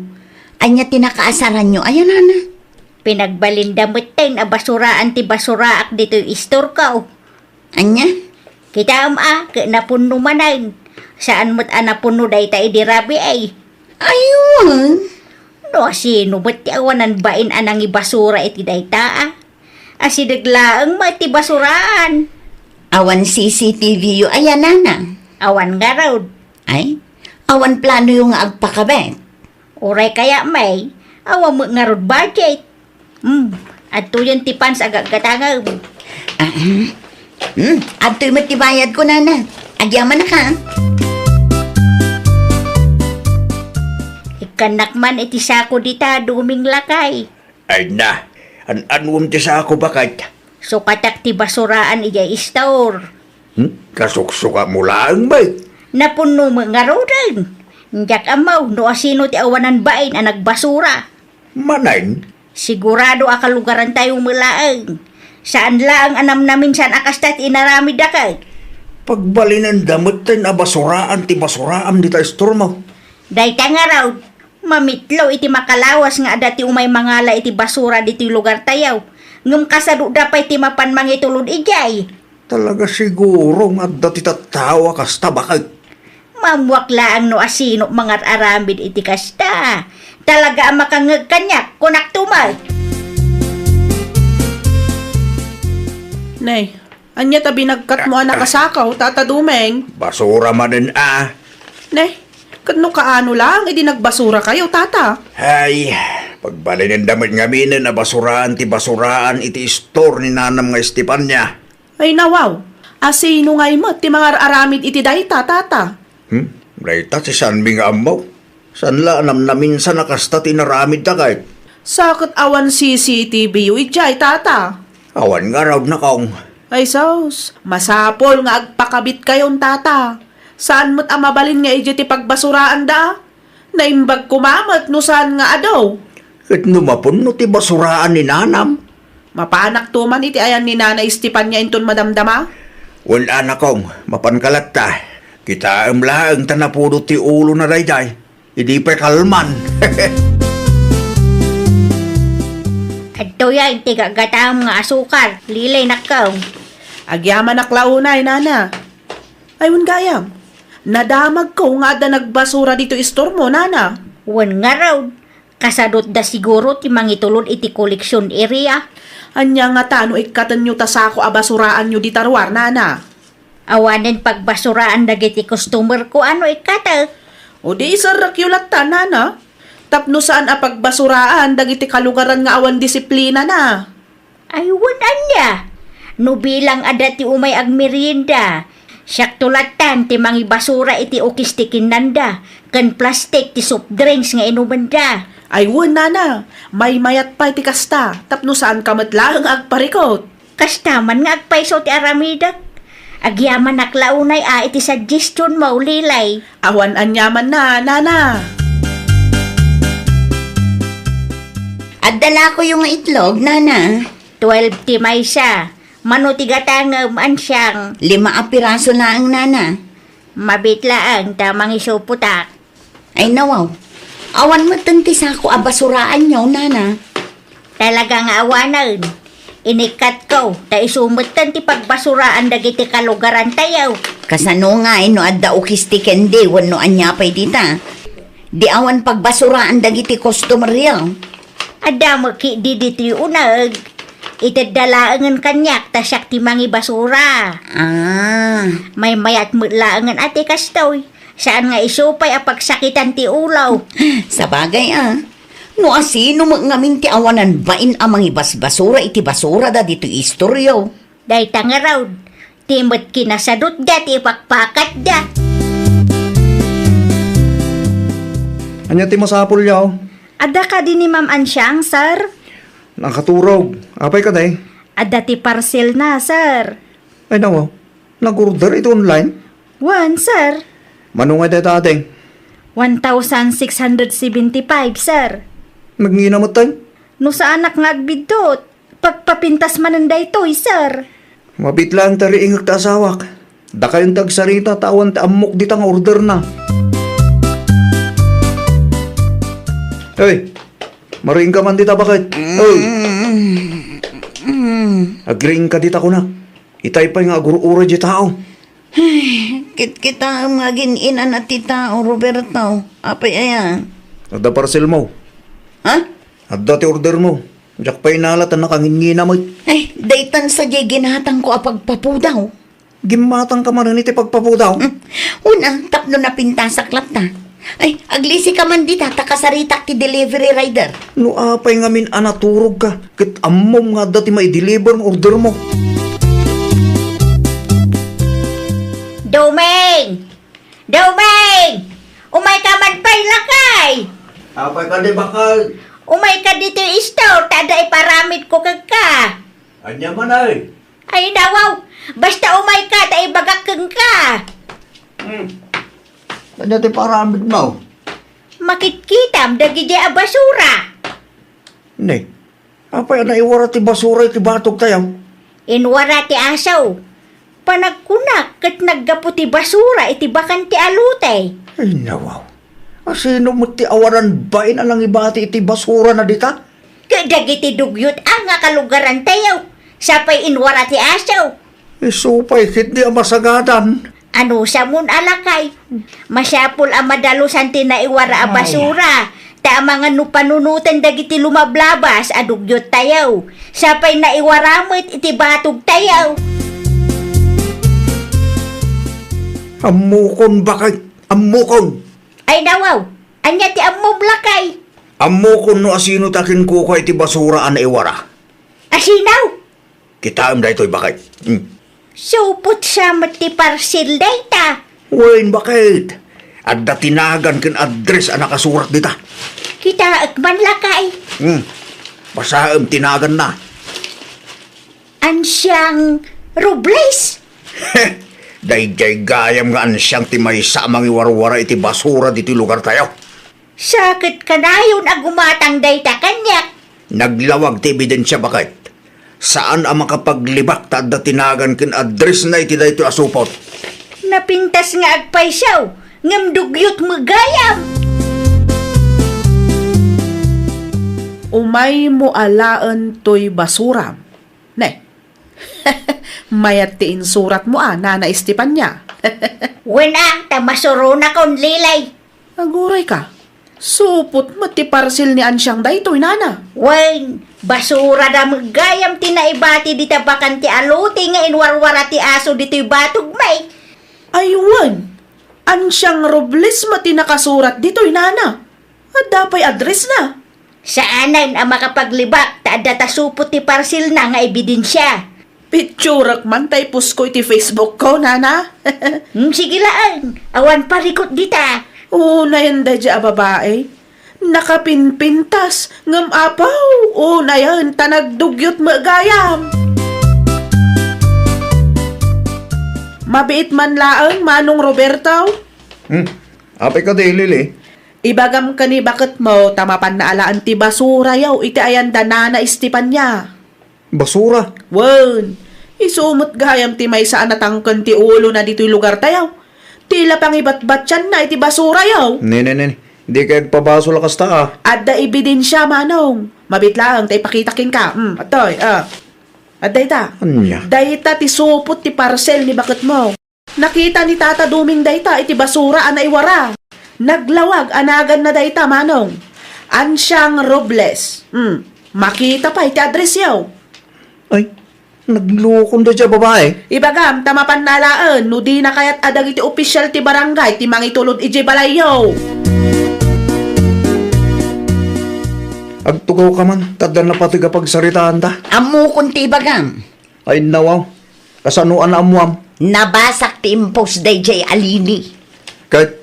Ania ti nakaasaranyo, aya, nana? Pinagbalinda metten a basuraan ti basuraak ditoy istorko. Ania? Kitaem a, ket napunno manen. Saan met a napunno dayta idi rabii. Aywan. No asino met ti awanan bain a nangibasura iti dayta a? Asideg laeng met ti basuraan. Awan C C T V yo aya, nana? Awan ngarud. Ay, awan plano yo nga agpakabit? Uray kaya, may, awan met ngarud budget. Hmm, adtoyen ti pants a gaggatangem. Ah, hmm. Hmm, adtoy met ti bayadko, nana. Agyamanak, a. Ikkannak man iti sako dita, Duming lakay. Ay na, an-anuem ti sako, baket? Sukatak ti basuraan idiay istor. Hmm? Kasuksukatmo laeng met? Napunno met ngaruden. Diak ammo no asino ti awanan bain a nagbasura. Manen? Sigurado a kalugarantayo met laeng. Saan laeng a namnaminsan a kasta ti inaramidda, ket? Pagbalinenda metten a basuraan ti basuraam dita istormo. Dayta ngarud, mamitlo iti makalawas nga adda ti umay mangala iti basura ditoy lugartayo. Ngem kasadoda pay ti mapan mangitulod idiay. Talaga siguro nga adda ti tattao a kasta, baket. Maammoak laeng no asino mangar-aramid iti kasta. Talaga a makangngeg kaniak, kunak tumet. Nay, ania ta binagkatmo a nakasakaw, Tata Dumeng? Basura manen a. Ne, ket no kaano laeng idi nagbasurakayo, Tata? Ay, pagbalinenda met ngaminen a basuraan ti basuraan iti istor ni nanam nga Estefania. Ay, nawaw, asino ngay met ti mangar-aramid iti dayta, Tata? Hmm? Dayta ti saanmi nga ammo. Saan la a namnaminsan a kasta ti inaramidda, ket? Sa ket awan C C T V yo idiay, Tata? Awan ngarud, nakong. Ay sus, masapul nga agpakabitkayon, Tata. Saan met a mabalin nga idiay ti pagbasuraanda? Naimbag koma met no saan nga adu. Ket no mapunno ti basuraan ni nanam? Mapanakto man iti ayan ni Nana Estefania inton madamdama? Wen a, nakong, mapanka latta. Kitaem laeng ta napudot ti ulona daydiay. Idi pay kalman. Adtoyen ti gaggatam nga asukar, Lilay, nakkaw. Agyamanak la unay, nana. Ay, wen gayam. Nadamagko nga adda nagbasura ditoy istormo, nana. Wen ngarud, kasadutda siguro ti mangitulod iti collection area. Ania ngata no ikkatenyo ta sako a basuraanyo dita ruar, nana? Awanen pagbasuraan dagiti customer ko a no ikkatek. O di iserrekyo latta, nana. Tapno saan a pagbasuraan dagiti kalugaran nga awan disiplinana. Ay, wen ania? No bilang adda ti umay agmerienda, siakto lattan ti mangibasura iti ukis ti kinnanda ken plastik ti soft drinks nga inumenda. Ay, wen, nana. Maymayat pay ti kasta, tapno saanka met laeng agparikut. Kasta man nga agpayso ti aramidek. Agyamanak la unay a iti suggestion mo, Lilay. Awan aniamanna, nana. Adda lakoyo nga itlog, nana. Twelve ti maysa. Mano ti gatangem, ansiang? Lima a piraso laeng, nana. Mabit laeng ta mangisupotak. Ay, nawaw. Awan metten ti sako a basuraanyo, nana. Talaga nga awanen. Inikkatko, ta isu metten ti pagbasuraan dagiti kalugarantayo. Kasano ngay no adda ukis ti kendi wenno ania pay dita? Di awan pagbasuraan dagiti customeryo? Adda met ketdi ditoy uneg. Itedda laengen kaniak ta siak ti mangibasura. Ah. Maymayat met laengen a ti kastoy. Saan nga isu pay a pagsakitan ti ulo. Sabagay, a. No asino met ngamin ti awanan bain a mangibasbasura iti basurada ditoy istoryo? Dayta ngarud, ti met kinasadutda ti ipakpakatda. Ania ti masapulyo? Adda kadi ni Ma'am Ansiang, sir? Nakaturog. Apay kadi? Adda ti parcelna, sir. Ay, nawaw. Nag-order iti online? Wen, sir. Mano ngay dayta, ading? One thousand six hundred seventy-five, sir. Nagngina met, tay? No saanak nga agbiddut, pagpapintas manen daytoy, sir. Mabit laeng ta riingek ti asawak. Dakayon ti agsarita ta awan ti ammok dita nga orderna. Hoy, mariingka man dita, baket. Hoy. Agriingka dita, kunak. Itay pay nga agur-uray ti tao. Ay, kitkitaem nga agin-inana ti tao, Roberto. Apay aya? Adda parcelmo. Ha? Adda ti ordermo. Diak pay nala ta nakangingina met. Ay, daytan sadiay ginatangko a pagpapudaw. Gimmatangka manen iti pagpapudaw? Hmm. Una, tapno napintasak latta. Ay, aglisika man dita, ta kasaritak ti delivery rider. No apay ngamin a naturogka, ket ammom nga adda ti maideliver nga ordermo. Doming! Doming! Umayka man pay, lakay! Apay kadi, baket? Umayka ditoy store, ta adda iparamidko kenka. Ania man, ay? Ay, nawaw! Basta umayka, ta ibagak kenka. Hmm. Ania ti paramidmo? Makitkitam dagidi a basura. Ne, apay a naiwara ti basura iti batogtayo? Inwara ti asaw. Panagkunak ket naggapu ti basura iti bakante a lote. Ay, nawaw. Asino met ti awanan bain a nangibati iti basurana dita? Ket dagiti dugyot a nga kalugarantayo, sa pay inwara ti asaw. Isu pay ketdi a masagadan. Anusamon a lakay, masapul a madalusan ti naiwara a basura, ta amangan no panunoten dagiti lumablabas a dugyottayo, sa pay naiwara met iti batogtayo. Ammokon, baket, ammokon. Ay, nawaw, ania ti ammom, lakay? Ammokon no asino ti akinkukua iti basura a naiwara. Asino? Kitaem daytoy, baket. Hmm. Supot sa met ti parcel dayta. Wen, baket. Adda ti nagan ken address a nakasurat dita. Kitaek man, lakay. Hmm. Basaem ti naganna. Ansiang Robles? Daydiay gayam nga ansiang ti maysa a mangiwarwara iti basura ditoy lugartayo. Sa ket kanayon a gumatang dayta kaniak. Naglawag ti ebidensia, baket. Saan a makapaglibak ta adda ti nagan ken addressna iti daytoy a supot. Napintas nga agpayso, ngem dugyot met gayam. Umaymo alaen toy basuram. Ne. Mayat ti insuratmo a, Nana Estefania. Wen a, ta masuronakon, Lili. Aguray ka. Supot met ti parcel ni Ansiang daytoy, Nana. Wen, basura da met gayam ti naibati dita bakante a lote nga inwarwara ti aso ditoy batog, may. Ay, wen. Ansiang Robles met ti nakasurat ditoy, Nana. Adda pay address na. Saanen a makapaglibak ta adda ta supot ti parcel na nga ebidensia. Picturak man ta ipost ko iti Facebook ko, Nana. Hmm, sige laeng. Awan parikot dita. Unayen daydiay a babai. Nakapinpintas, ngem apaw, unayen ta nagdugyot met gayam. Mabiit man laeng, Manong Roberto. Hmm, apay kadi, Lili? Ibagam ken ni baketmo ta mapanna alaen ti basurayo iti ayan da Nana Estefania. Basura? Wen, isu met gayam ti maysa a natangken ti ulona ditoy lugartayo. Ti la pangibatbatianna iti basurayo. Ne, ne, ne, ne. Dika agpabasol a kasta, a. Adda ebidensia, Manong. Mabiit laeng ta ipakita kenka. Hmm, atoy, a. Adda ita. Ania? Dayta ti supot ti parcel ni baketmo. Nakita ni Tata Doming dayta iti basura a naiwara. Naglawag a naganna dayta, Manong. Ansiang Robles. Hmm. Makita pay ti addressyo. Ay, naglukon daydiay a babai. Ibagam ta mapanna alaen no dina kayat a dagiti opisyal ti barangay ti mangitulod idiay balayyo. Agtugawka man, ta adda napateg a pagsaritaanta. Ammokon ti ibagam. Ay, nawaw. Kasano a naammuam? Nabasak ti impost daydiay a Lili. Ket,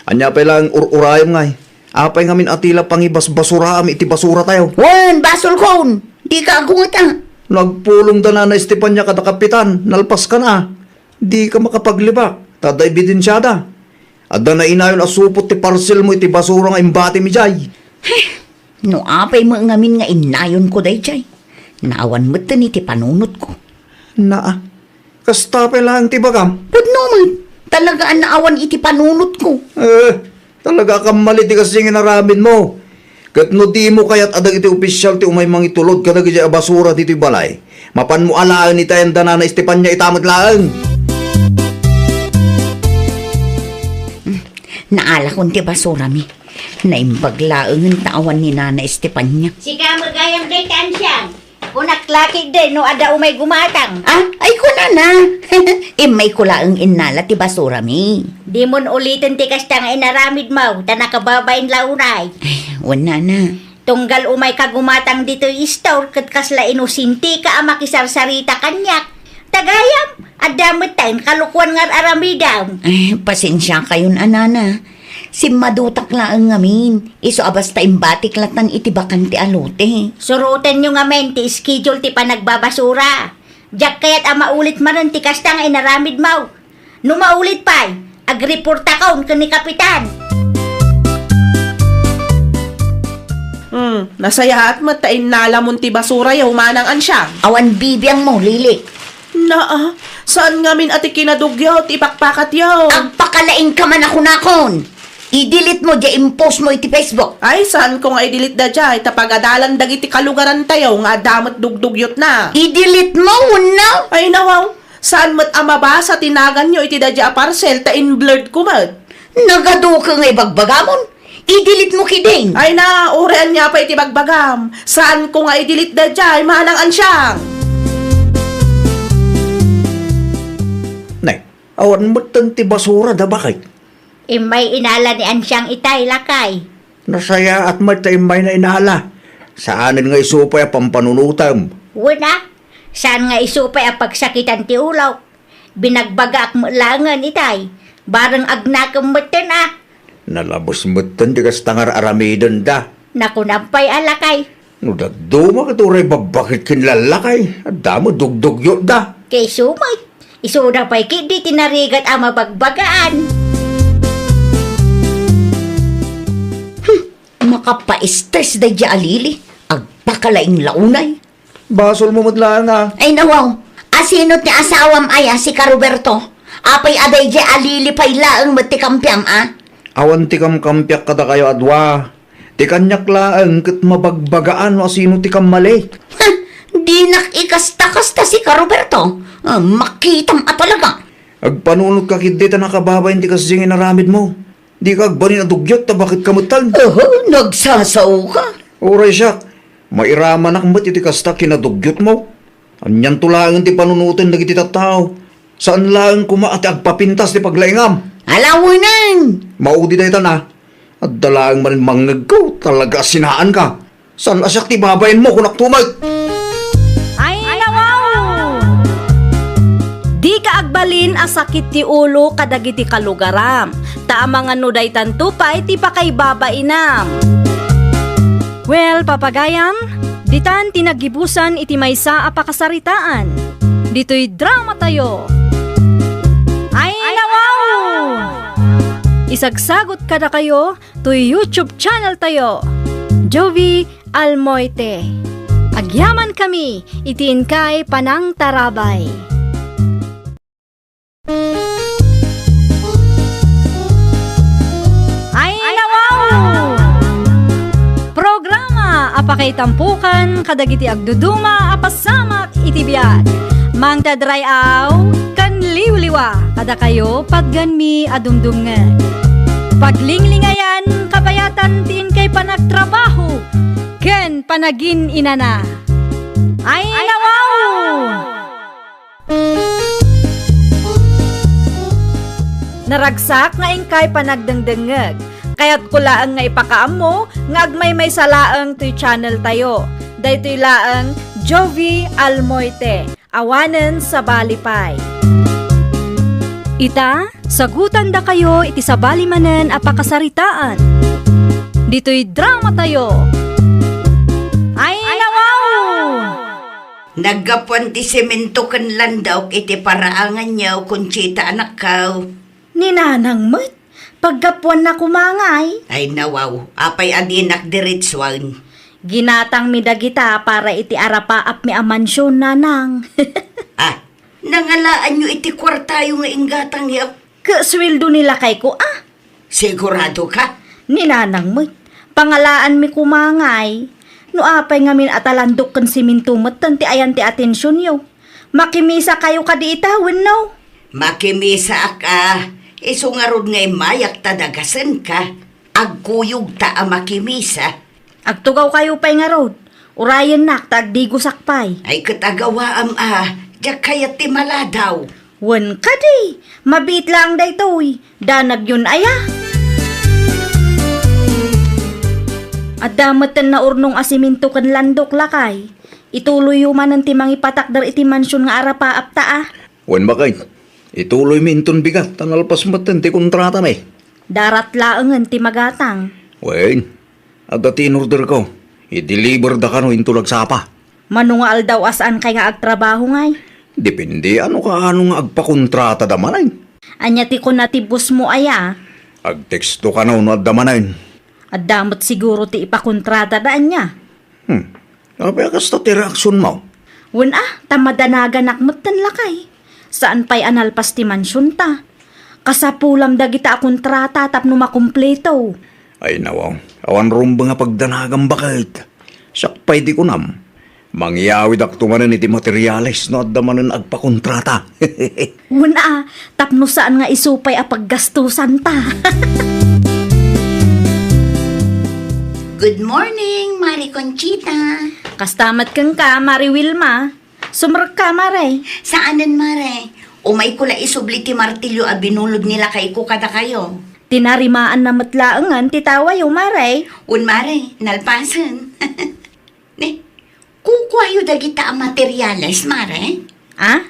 ania pay laeng ur-urayem ngay? Apay ngamin a ti la pangibasbasuraam iti basuratayo? Wen, basolkon! Dika agungeta. No agpulong da Nana Estefania kada kapitan, nalpaskana. Dika makapaglibak, ta adda ebidensiada. Adda nainayon a supot ti parselmo iti basura nga imbatim idiay. Heh, no apay met ngamin nga innayonko daydiay, naawan metten iti panunotko. Naa, kasta pay laeng ti ibagam? Pudno met, talaga a naawan iti panunotko. Eh, talaga a kammalin ti kasdi nga inaramidmo. Ket no dimo kayat a dagiti opisyal ti umay mangitulod kadagiti a basura ditoy balay, mapanmo alaen iti ayan da Nana Estefania ita met laeng. Naalakon ti basurami. Naimbag laengen ta awan ni Nana Estefania. Sika met gayam dayta, Ansiang. Kunak la ketdi no adda umay gumatang. Ah, ay kunana. Immayko laeng innala ti basurami. Dimon uliten ti kasta nga inaramidmo, ta nakababain la unay. Ay, wen, Nana. Tunggal umayka gumatang ditoy store ket kasla inosenteka a makisarsarita kaniak. Ta gayam, adda metten kalokuan nga ar-aramidem. Ay, pasensiakayon a, Nana. Simmadutak laeng ngamin. Isu a basta imbatik lattan iti bakante a lote. Surotenyo ngamin ti schedule ti panagbabasura. Diak kayat a maulit manen ti kasta nga inaramidmo. No maulit pay, agreportakon ken ni Kapitan. Hmm, nasayaat met ta innalamon ti basurayo, Manang Ansiang. Awan bibiangmo, Lili. Naa, saan ngamin a ti kinadugyot ti ipakpakatyo? Agpakalaingka man a kunakon. I-delete mo diay impost mo iti Facebook. Ay, saanko nga i-delete daydiay, ta pagadalan dagiti kalugarantayo nga adda met dugdugyotna. I-delete mo, wenno? Ay, nawaw. Saan met a mabasa ti naganyo iti daydiay a parcel ta in-blurred ko met. Nagaduka nga ibagbagamon. I-delete mo ketdin. Ay na, uray ania pay iti bagbagam. Saanko nga i-delete daydiay, Manang Ansiang. Nay, awan metten ti basura da, baket? Immay inala ni Ansiang itay, lakay. Nasayaat met ta immayna inala. Saanen nga isu pay a pampanunotem. Wen a, saan nga isu pay a pagsakitan ti ulok. Binagbagaak met laengen itay. Bareng agnakem metten a. Nalabes metten ti kasta nga ar-aramidenda. Nakunam pay a, lakay. No dadduma ket uray babbaket ken lallakay, adda met dugdugyotda. Ket isu met, isuda pay ketdi ti narigat a mabagbagaan. Hmm, makapaestres daydiay a Lili. Agpakalaing la unay. Basolmo met laeng a. Ay, nawaw. Asino ti asawam aya, sika, Roberto? Apay a daydiay a lilipay laeng met ti kampiam, a? Awan ti kamkampiak kadakayo a dua. Ti kaniak laeng ket mabagbagaan no asino ti kammali. Ha! Dinak ikasta-kasta sika, Roberto. Ah, makitam a talaga. Agpanunotka ketdi ta nakababain ti kasdiay nga inaramidmo. Dika agbalin a dugyot ta baket ka metten. Oho, nagsasaoka. Uray siak, mairamanak met iti kasta kinadugyotmo. Anianto laengen ti panunoten dagiti tattao? Saan laeng koma a ti agpapintas ti paglaingam? Alawenen! Maudi daytan a. Adda laeng manen mangngegko, talaga a sinaanka. Saan a siak ti babainmo, kunakto met. Ay, nawaw! Dika agbalin a sakit ti ulo kadagiti kalugaram, ta amangan no daytanto pay ti pakaibabainam. Well, papagayam, ditan ti naggibusan iti maysa a pakasaritaan. Ditoy dramatayo. Ay, nawaw! Isagsagot kadakayo toy YouTube channel tayo, Jovie Almoite. Agyaman kami iti inkay panangtarabay. Ay, nawaw! Programa a pakaitampukan kadagiti agduduma a pasamak iti biag. Mangted ray-aw ken liwliwa kadakayo patgenmi a dumdumngeg. Paglinglingayan kabayatan ti inkay panagtrabaho ken panagin-inana. Ay, nawaw! Naragsak nga inkay panagdengdengngeg. Kayatko laeng nga ipakaammo nga agmaymaysa laeng toy channel tayo. Daytoy laeng Jovie Almoite. Awanen sabali pay. Ita, sagutandakayo iti sabali manen a pakasaritaan. Ditoy dramatayo. Ay, nawaw! Naggapuan ti semento ken landok iti paraanganyo, Conchita, anakko. Ni nanang met, paggapuanna koma ngay. Ay, nawaw, apay a dinak diretsuen? Ginatangmi dagita para iti arapaapmi a mansion, nanang. Ah, nangalaanyo iti kuartayo nga inggatangyo? Ket sueldo ni lakayko, a? Sigurado ka? Ni nanang met, pangalaanmi koma ngay. No apay ngamin a ta landok ken semento metten ti ayan ti atensionyo. Makimisakayo kadi ita, wenno? Makimisaak a, isu ngarud nga immayak ta dagasenka. Agkuyogta a makimisa. Agtugawkayo pay ngarud. Urayennak ta agdigosak pay. Ay, ket agawaam a, diak kayat ti maladaw. Wen kadi, mabiit laeng daytoy. Danagyon aya? Adda metten naurnong a semento ken landok, lakay. Ituloyyo manen ti mangipatakder iti mansion nga arapaapta, a. Wen, baket. Ituloymi inton bigat ta nalpas metten ti kontratami. Darat laengen ti magatang. Wen, adda ti inorderko. I-deliver da kano inton agsapa. Mano nga aldaw a saankay nga agtrabaho ngay? Depende no kaano nga agpakontratada manen. Ania ti kuna ti bossmo aya? Agteksto kano no adda manen. Adda met siguro ti ipakontratada ania? Hmm. Apay a kasta ti reaksionmo? Wen a, ta madanaganak metten, lakay. Saan pay a nalpas ti mansionta. Kasapulam dagita a kontrata tapno makumpleto. Ay, nawaw, awan rumbeng a pagdanagam, baket. Siak pay ti kunam, mangyawidakto manen iti materiales no adda manen agpakontrata. Wen a, tapno saan nga isu pay a paggastosanta. Good morning, Mare Conchita. Kasta met kenka, Mare Wilma. Sumrekka, Mare. Saanen, Mare. Umayko la isubli ti martilyo a binulod ni lakayko kadakayo. Tinarimaanna met laengen ti tawayo, Mare. Wen, Mare, nalpasen. Ne, kukuayo dagita a materiales, Mare? A?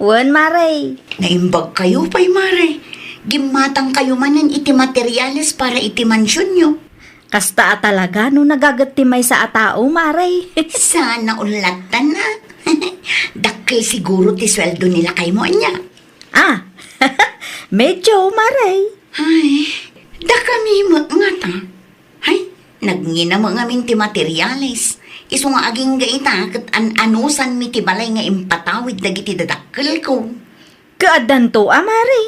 Wen, Mare. Naimbagkayo pay, Mare. Gimmatangkayo manen iti materiales para iti mansionyo. Kasta a talaga no nagaget ti maysa a tao, Mare. Saan a ullatan, a. Dakkel siguro ti sueldo ni lakaymo, ania? A, medyo, Mare. Ay, dakami met ngata. Ay, nagngina met ngamin ti materiales. Isu nga agingga ita ket an-anusanmi ti balay nga impatawid dagiti dadakkelko. Kaaddanto a, Mari.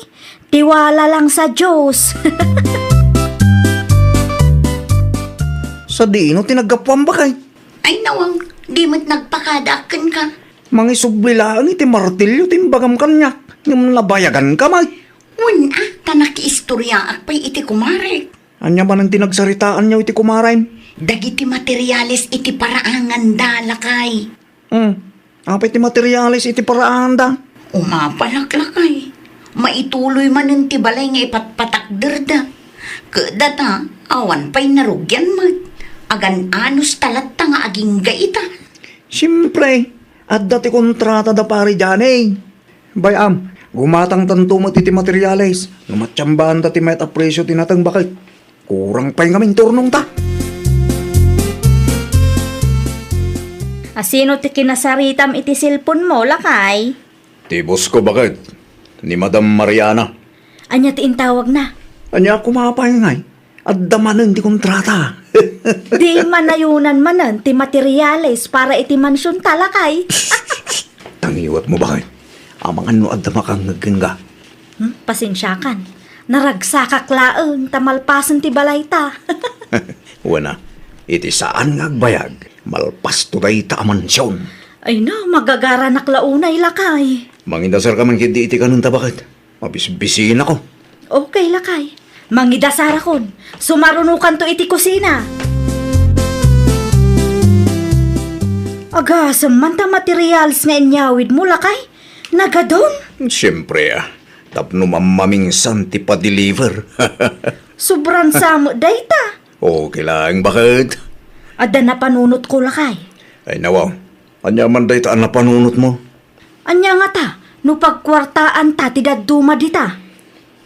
Tiwala lang sa Dios. Sadino ti naggapuam, bakay? Ay, nawang, di met nagpakadaak kenka. Mangisubli laeng iti martilyo ti imbagam kaniak, ngem nabayaganka met. Wen a, ta nakiistoriaak pay iti kumarek. Ania manen ti nagsaritaanyo iti kumarem? Dagiti materiales iti paraanganda, lakay. Hmm. Apay ti materiales iti paraanganda? Umapalak, lakay. Maituloy manen ti balay nga ipatpatakderda. Ket data, awan pay narugian met. Agan-anos ta latta nga agingga ita. Siempre, adda ti kontrata da pare Johnny. Bay-am, gumatangtanto met iti materiales no matiambaanda ti mayat a presio ti nateng, baket. Kurang pay ngamin ti urnongta. Asino ti kinasaritam iti cellphone mo, lakay? Ti boss ko, baket. Ni Madam Mariana. Ania ti intawagna? Ania koma pay ngay? Adda manen ti kontrata. Di manayonan manen ti materiales para iti mansionta, lakay. Tangiwat mo, baket. Amangan no adda makangngeg kenka. Hmm, pasensiakan. Naragsakak laeng ta malpasen ti balayta. Wen a, iti saan nga agbayag, malpasto dayta a mansion. Ay na, magagaranak la unay, lakay. Mangidasarka man ketdi iti kanenta, baket. Mabisbisinako. Okay, lakay. Mangidasarakon. Sumarunokanto iti kusina. Agasem man ta materials nga inyawidmo, lakay. Nagadun? Siempre, a. Tapno mammaminsan ti pa-deliver. Sobran sa met dayta. Okay laeng, baket. Adda napanunotko, lakay. Ay, nawaw. Ania man dayta a napanunotmo? Ania ngata, no pagkuartaanta ti dadduma dita?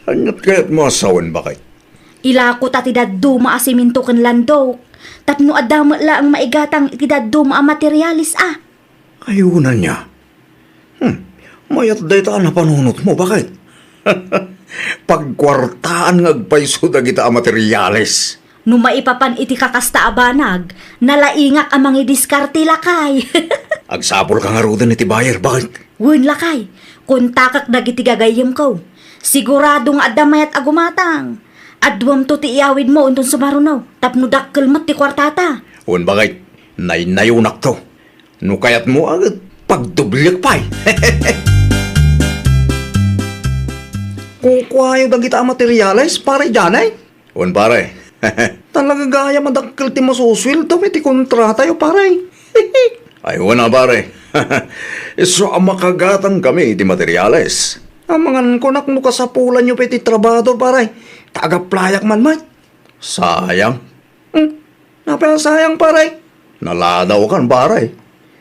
Aniat kayatmo a sawen, baket? Ilakota ti dadduma a semento ken landok, tapno adda met laeng maigatang iti dadduma a materiales a. Ayunan nia. Hmm, mayat dayta a napanunotmo, baket? Pagkuartaan nga agpayso dagita a materiales. No maipapan iti kakasta a banag, nalaingak a mangidiskarte, lakay. Agsapulka ngaruden iti buyer, baket? Wen, lakay. Kontakak dagiti gagayyemko. Sigurado nga adda mayat a gumatang. Aduamto ti iyawidmo inton sumaruno, tapno dakkel met ti kuartata. Wen, baket. Naynayonakto. No kayatmo, a, pagdoblek pay. Kukuayo dagita a materiales, pare Johnny? Wen, pare. Talaga gayam a dakkel ti masusueldo iti kontratayo, pare. Ay, wen a, pare. Isu a makagatangkami iti materiales. Amangan kunak no kasapulanyo pay ti trabahador, pare. Ta agaplayak man met. Sayang. Hmm? Apay a sayang, pare? Naladawkan, pare.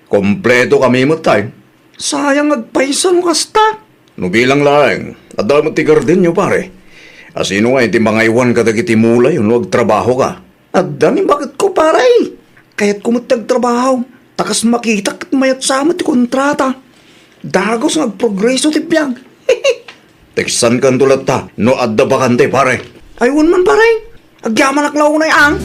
Kompletokami met tay. Sayang agpayso no kasta. No bilang laeng, adda met ti gardenyo, pare. Asino ngay ti mangaywan kadagiti mulayo no agtrabahoka? Adda ni baketko, pare. Kayatko met ti agtrabaho. Ta kas makitak ket mayat sa met ti kontrata. Dagus nga agprogreso ti biag. Teksankanto latta no adda bakante, pare. Ay, wen man, pare. Agyamanak la unay, ang.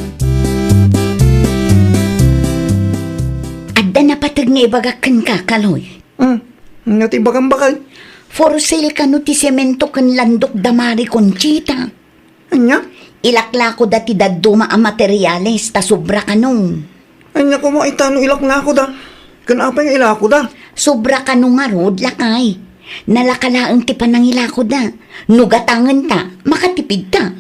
Adda napateg nga ibagak kenka, Kaloy. Hmm. Nga ti ibagam, baket? For sale kano ti semento ken landok da Mari Conchita. Ania? Ilaklakoda ti dadduma a materiales ta sobra kano. Ania koma ita no ilaklakoda? Ken apay nga ilakoda? Sobra kano ngarud, lakay. Nalaka laeng ti panangilakoda. No gatangenta, makatipidta.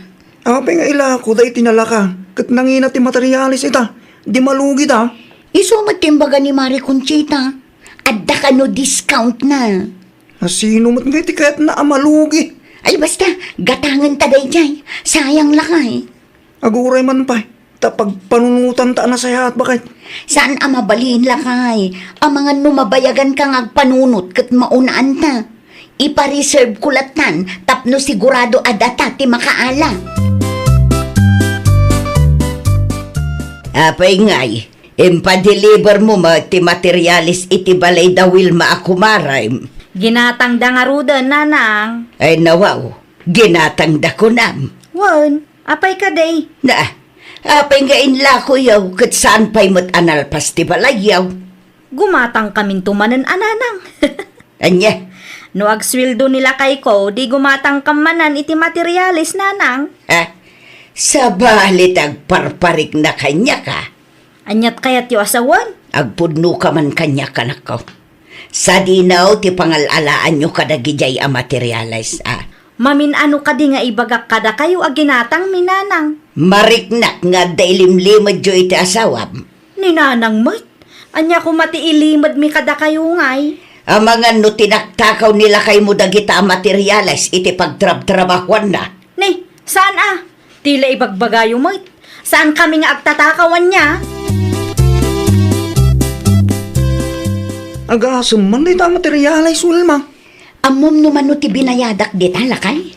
Apay nga ilakoda iti nalaka? Ket nangina ti materiales ita. Di malugida? Isu met ti imbaga ni Mari Conchita. Adda kano discount na. Asino met ngay ti kayatna a malugi? Ay, basta, gatangenta daydiay. Sayang, lakay. Aguray man pay, ta pagpanunotanta a nasayaat, baket. Saan a mabalin, lakay? Amangan no mabayaganka nga agpanunot ket maunaanta. Ipa-reserve ko lattan tapno sigurado a data ti makaala. Apay ngay, impa-delivermo met ti materiales iti balay da Wilma a kumarem? Ginatangda ngaruden, nanang. Ay, nawaw, ginatangda kunam. Wen, apay kadi? Na, apay nga inlakoyo ket saan pay met a nalpas ti balayyo? Gumatangkaminto manen a, nanang. Ania? No agsueldo ni lakayko, di gumatangkam manen iti materialis, nanang. Eh, sabali ti agparparikna kaniak, a? Aniat kayatyo a sawen? Agpudnoka man kaniak, anakko. Sadino ti pangal-alaanyo kadagidiay a materialis, a? Mamin-ano kadi nga ibagak kadakayo a ginatangmi, nanang? Mariknak nga adda ilimlimedyo iti asawam. Ni nanang met? Ania koma ti ilimedmi kadakayo ngay? Amangan no tinaktakaw ni lakaymo dagita a materialis iti pagtrabtrabahuanna. Ni, saan a? Ti la ibagbagayo met. Saan kami nga agtatakaw ania? Agasem man dita a materialis, Wilma. Ammom no mano ti binayadak dita, lakay?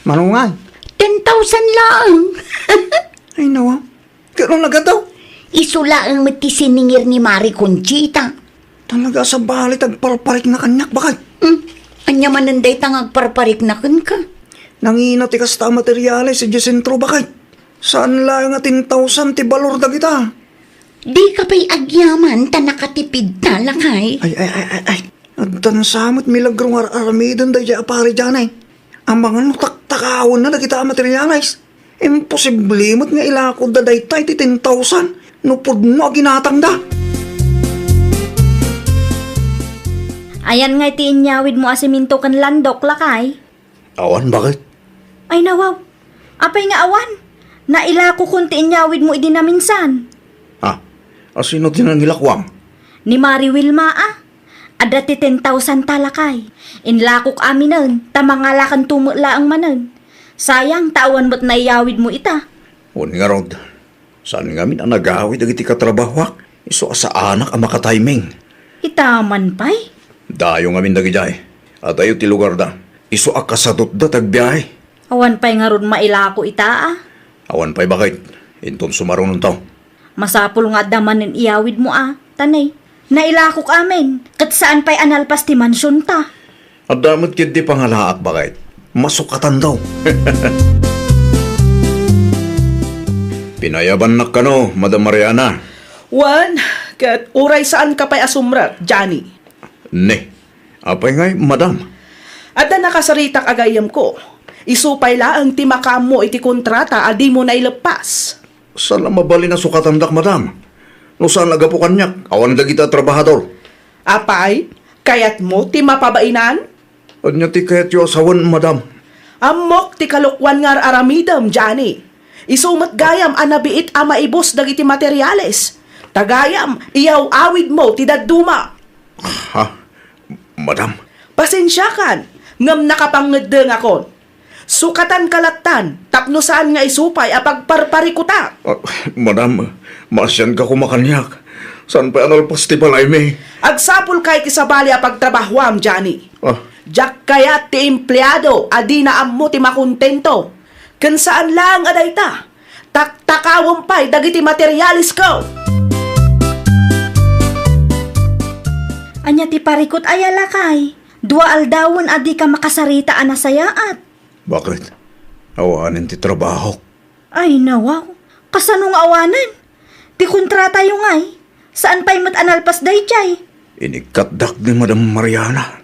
Mano ngay? Ten thousand laeng. Ay, nawa. Ket no nagadaw? Isu laeng met ti siningir ni Mari Conchita. Talaga a sabali ti agparparikna kaniak, bakay? Hmm. Ania manen dayta nga agparparikna kenka? Nangina ti kasta a materialis idiay sentro, bakay. Saan laeng a ten thousand ti balor dagita. Dika pay agyaman ta nakatipidta, lakay. Ay, ay, ay, ay, ay. Adda sa met milagro nga ar-aramiden daydiay a pari Jane. Amangan no taktakawenna dagita a materialis. Imposible met nga ilakodda dayta iti ten thousand no pudno a ginatangda. Ayan ngay ti inyawidmo a semento ken landok, lakay? Awan, bakit? Ay, nawaw. Apay nga awan? Nailakokon ti inyawidmo idi naminsan. Ha? A sino ti nangilakuam? Ni Mari Wilma, a. Adda ti ten thousand ta, lakay. Inlakok aminen, ta mangalakanto met laeng manen. Sayang, ta awan met naiyawidmo ita. Wen ngarud, saan ngamin a nagawid dagiti katrabahoak? Isu a saanak a makatiming. Ita man pay? Dayo ngamin dagidiay. Adayo ti lugarda. Isu a kasadutda ti agbiahe. Awan pay ngarud mailako ita, a? Awan pay, bakit? Inton sumarunonto. Masapul nga adda manen iyawidmo a, ta nay, nailakok amin, ket saan pay a nalpas ti mansionta. Adda met ketdi pangalaak, bakit? Masukatanto. Pinayabannak kano, Madam Mariana? Wen, ket uray saanka pay a sumrek, Johnny. Ne, apay ngay, madam? Adda nakasaritak a gayyemko. Isu pay laeng ti makaammo iti kontrata a dimo naileppas. Saan a mabalin a sukatandak, madam. No saan a gapu kaniak, awan dagita a trabahador. Apay, kayatmo ti mapabainan? Ania ti kayatyo a sawen, madam? Ammok ti kalokuan nga ar-aramidem, Johnny. Isu met gayam a nabiit a maibus dagiti materiales. Ta gayam, iyaw-awidmo ti dadduma. Ha? Madam? Pasensiakan, ngem nakapangngeddengakon. Sukatanka lattan, tapno saan nga isu pay a pagparparikutak. Ah, madam, maasianka koma kaniak. Saan pay a nalpas ti balaymi? Agsapulka iti sabali a pagtrabahoam, Johnny. Ah. Diak kayat ti empleado a dina ammo ti makontento. Ken saan laeng a dayta, taktakawem pay dagiti materialesko. Ania ti parikut aya, lakay? Dua aldawen a dika makasarita a nasayaat. Bakit? Awanen ti trabahok. Ay, nawaw. Kasano nga awanen? Ti kontratayo ngay, saan pay met a nalpas daydiay? Inikkatdak ni Madam Mariana.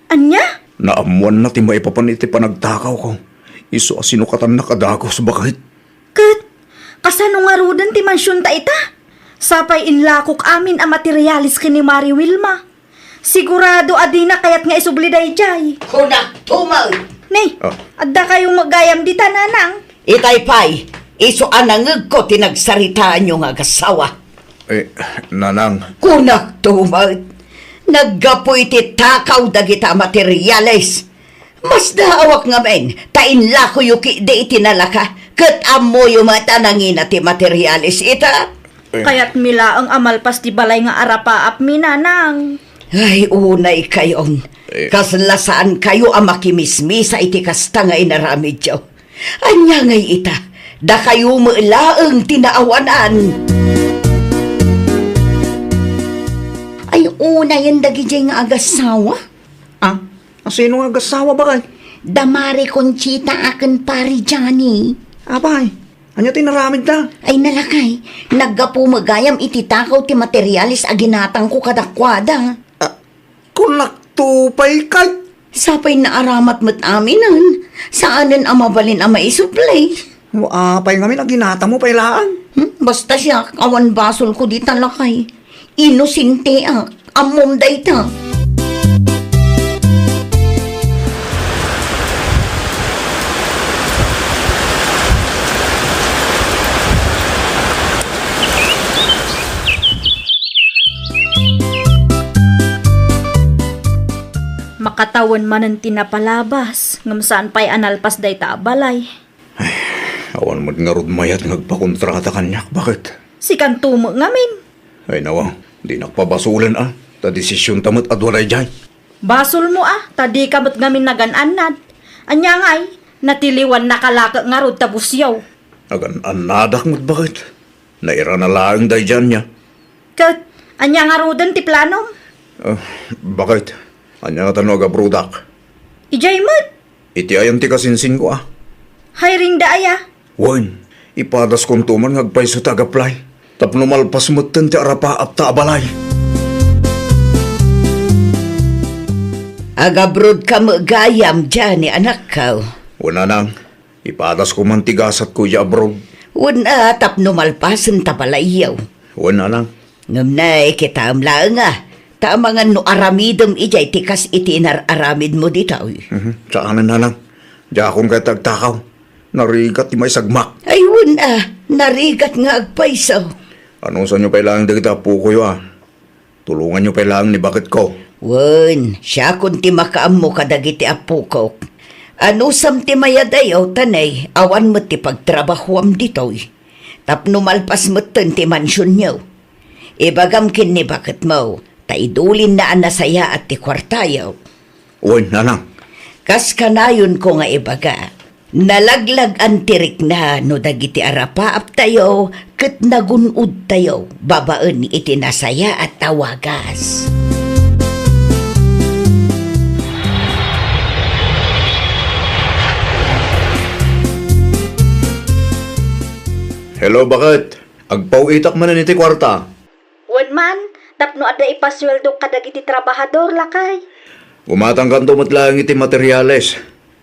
Ania? Naammoanna ti maipapan iti panagtakawko. Isu a sinukatannak a dagus, bakit? Ket, kasano ngaruden ti mansionta ita? Sapay inlakok amin a materialis ken ni Mari Wilma. Sigurado a dina kayat nga isubli daydiay. Kunak tumang! Ni, Ah. adda kayo met gayam dita, nanang? Itay pay, isu a nangegko ti nagsaritaanyo nga agasawa. Eh, nanang. Kunak tumang! Naggapu iti takaw dagita a materialis. Masdaawak ngamin, ta inlakoyo ketdi iti nalaka, ket ammoyo met a nangina ti materialis ita. Eh. Kayatmi laeng a malpas ti balay nga arapaapmi, nanang. Ay, unay kayon. Eh. Kasla saan kayo a makimismisa iti kasta nga inaramidyo. Ania ngay ita, dakayo met laeng ti naawanan. Ay, unayen dagidiay nga agasawa? Ah, asino nga agasawa, bakay? Da Mari Conchita a ken Pari Johnny. Apay, ania ti inaramidda? Ay, nalakay, naggapu met gayam iti takaw ti materialis a ginatangko kadakuada. Ah, kunakto pay kay? Sapay naaramat met aminen. Saanen a mabalin a maisubli. No apay ngamin a ginatamo pay laeng? Hmm? Basta siak, awan basolko dita, lakay. Inosenteak. Ammom dayta. Makatawen manen ti napalabas, ngem saan pay a nalpas dayta a balay. Ay, awan met ngarud mayat nga agpakontrata kaniak, baket? Sikanto met ngamin. Ay, nawa, dinak pabasolen a, ta desisionta met a dua daydiay. Basolmo a, ta dika met ngamin nagan-annad. Ania ngay, natiliwannaka la ket ngarud ta busyaw. Nagan-annadak met, baket? Nairana laeng daydiay ania. Ket, ania ngaruden ti planom? Ah, baket? Ania ngata no agabrodak? Idiay met. Iti ayan ti kasinsinko a? Hiring da aya? Wen, ipadaskonto man nga agpayso ti ag-apply. Tapno malpas metten ti arapaapta a balay. Agabrodka met gayam, Johnny, anakko. Wen, nanang. Ipadasko man ti gasatko idiay abroad. Wen a, tapno malpasen ta balayyo. Wen, nanang. Ngem nay, kitaem laeng a, ta amangan no aramidem idiay ti kas iti inar-aramidmo ditoy. Mhm. Saanen, nanang. Diakon kayat agtakaw. Narigat ti maisagmak. Ay, wen a, narigat nga agpayso. Anusanyo pay laeng dagiti appokoyo a. Tulonganyo pay laeng ni baketko. Wen, siakon ti makaammo kadagiti appokok. Anusam ti mayadayo, ta nay, awan met ti pagtrabahoam ditoy. Tapno malpas metten ti mansionyo. Ibagam ken ni baketmo, ta idulinna a nasayaat ti kuartayo. Wen, nanang. Kas kanayonko nga ibaga, nalaglag-an ti rikna no dagiti arapaaptayo ket nagun-odtayo babaen iti nasayaat a wagas. Hello, baket? Agpaw-itak manen iti kuarta. Wen man, tapno adda ipasueldok kadagiti trabahador, lakay. Umatangkanto met laeng iti materiales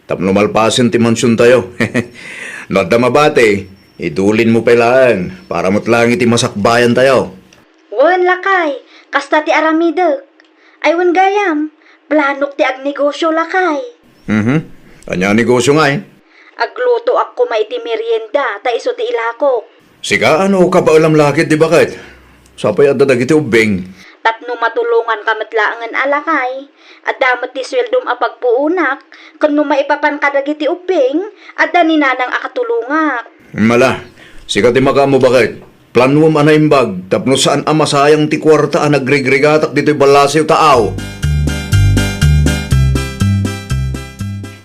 tapno malpasen ti mansiontayo. No adda mabati, idulinmo pay laeng para met laeng iti masakbayantayo. Wen, lakay, kasta ti aramidek. Ay, wen gayam, planok ti agnegosio, lakay. Mhm. Ania a negosio ngay? Aglutoak koma iti merienda ta isu ti ilakok. Sika, ano, kabaelam la ket di baket? Sapay adda dagiti ubbing. Tapno matulonganka met laengen a lakay, adda met ti sueldom a pagpuonak, ken no maipapan kadagiti ubbing, adda ni nanang a katulongak. Mala, sika ti makaammo baket. Planuem a naimbag tapno saan a masayang ti kuarta a nagrigrigatak ditoy ballasiw ta aw.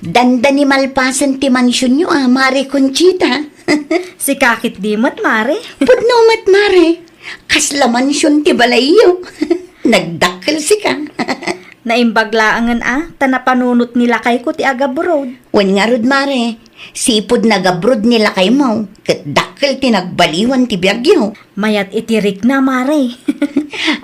Dandani malpasen ti mansionyo a, Mare Conchita. Sika ketdi met, Mare. Pudno met, Mare. Kasla mansion ti balayyo. Nagdakkel sika. Naimbag laengen a, ta napanunot ni lakayko ti agabroad. Wen ngarud, Mare, sipud nagabroad ni lakaymo, ket dakkel ti nagbaliwan ti biagyo. Mayat iti rikna, Mare.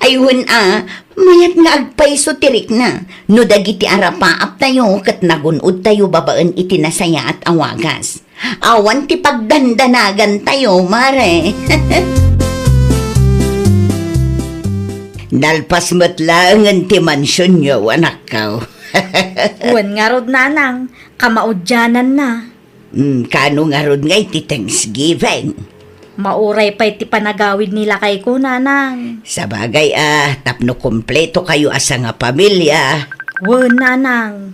Ay, wen a, mayat nga agpayso ti rikna, no dagiti arapaaptayo ket nagun-odtayo babaen iti nasayaat a wagas. Awan ti pagdandanagantayo, Mare. Nalpas met laengen ti mansionyo, anakko. Wen ngarud, nanang, kamaudiananna. Hmm, kano ngarud ngay ti Thanksgiving? Mauray pay ti panagawid ni lakayko, nanang. Sabagay a, tapno kumpleto kayo a sangapamilya. Wen, nanang.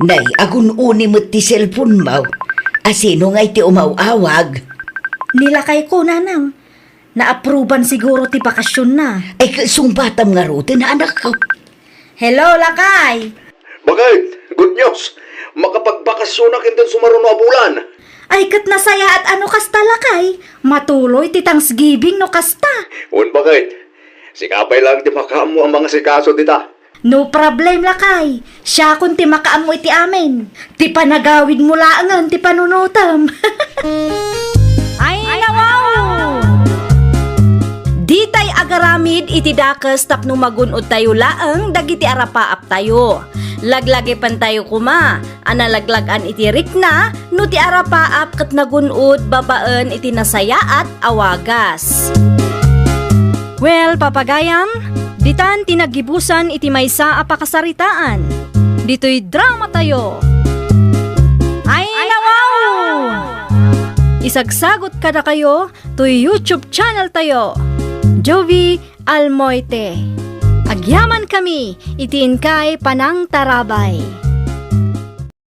Nay, agun-uni met ti cellphone-mo. A sino ngay ti umaw-awag? Ni lakayko, nanang. Naapruban siguro ti bakasionna. Ay, sungbatam ngaruden, anakko. Hello, lakay! Baket, good news! Makapagbakasionak inton sumaruno a bulan. Ay, ket nasayaat a no kasta, lakay. Matuloy ti Thanksgiving no kasta. Wen, baket. Sika pay laeng ti makaammo a mangasikaso dita. No problem, lakay. Siakon ti makaammo iti amin. Ti panagawidmo laengen ti panunotem. Ay, nawaw! Ditay Agaramid iti dakes tapno magun-odtayo laeng dagiti arapaaptayo. Laglagipentayo koma a nalaglag-an iti rikna no ti arapaap ket nagun-od babaen iti nasayaat a wagas. Well, papagayam, ditan ti naggibusan iti maysa a pakasaritaan. Ditoy dramatayo. Ay, nawaw! Isagsagot kadakayo toy YouTube channel tayo, Jovi Almoite. Agyaman kami iti inkay panangtarabay.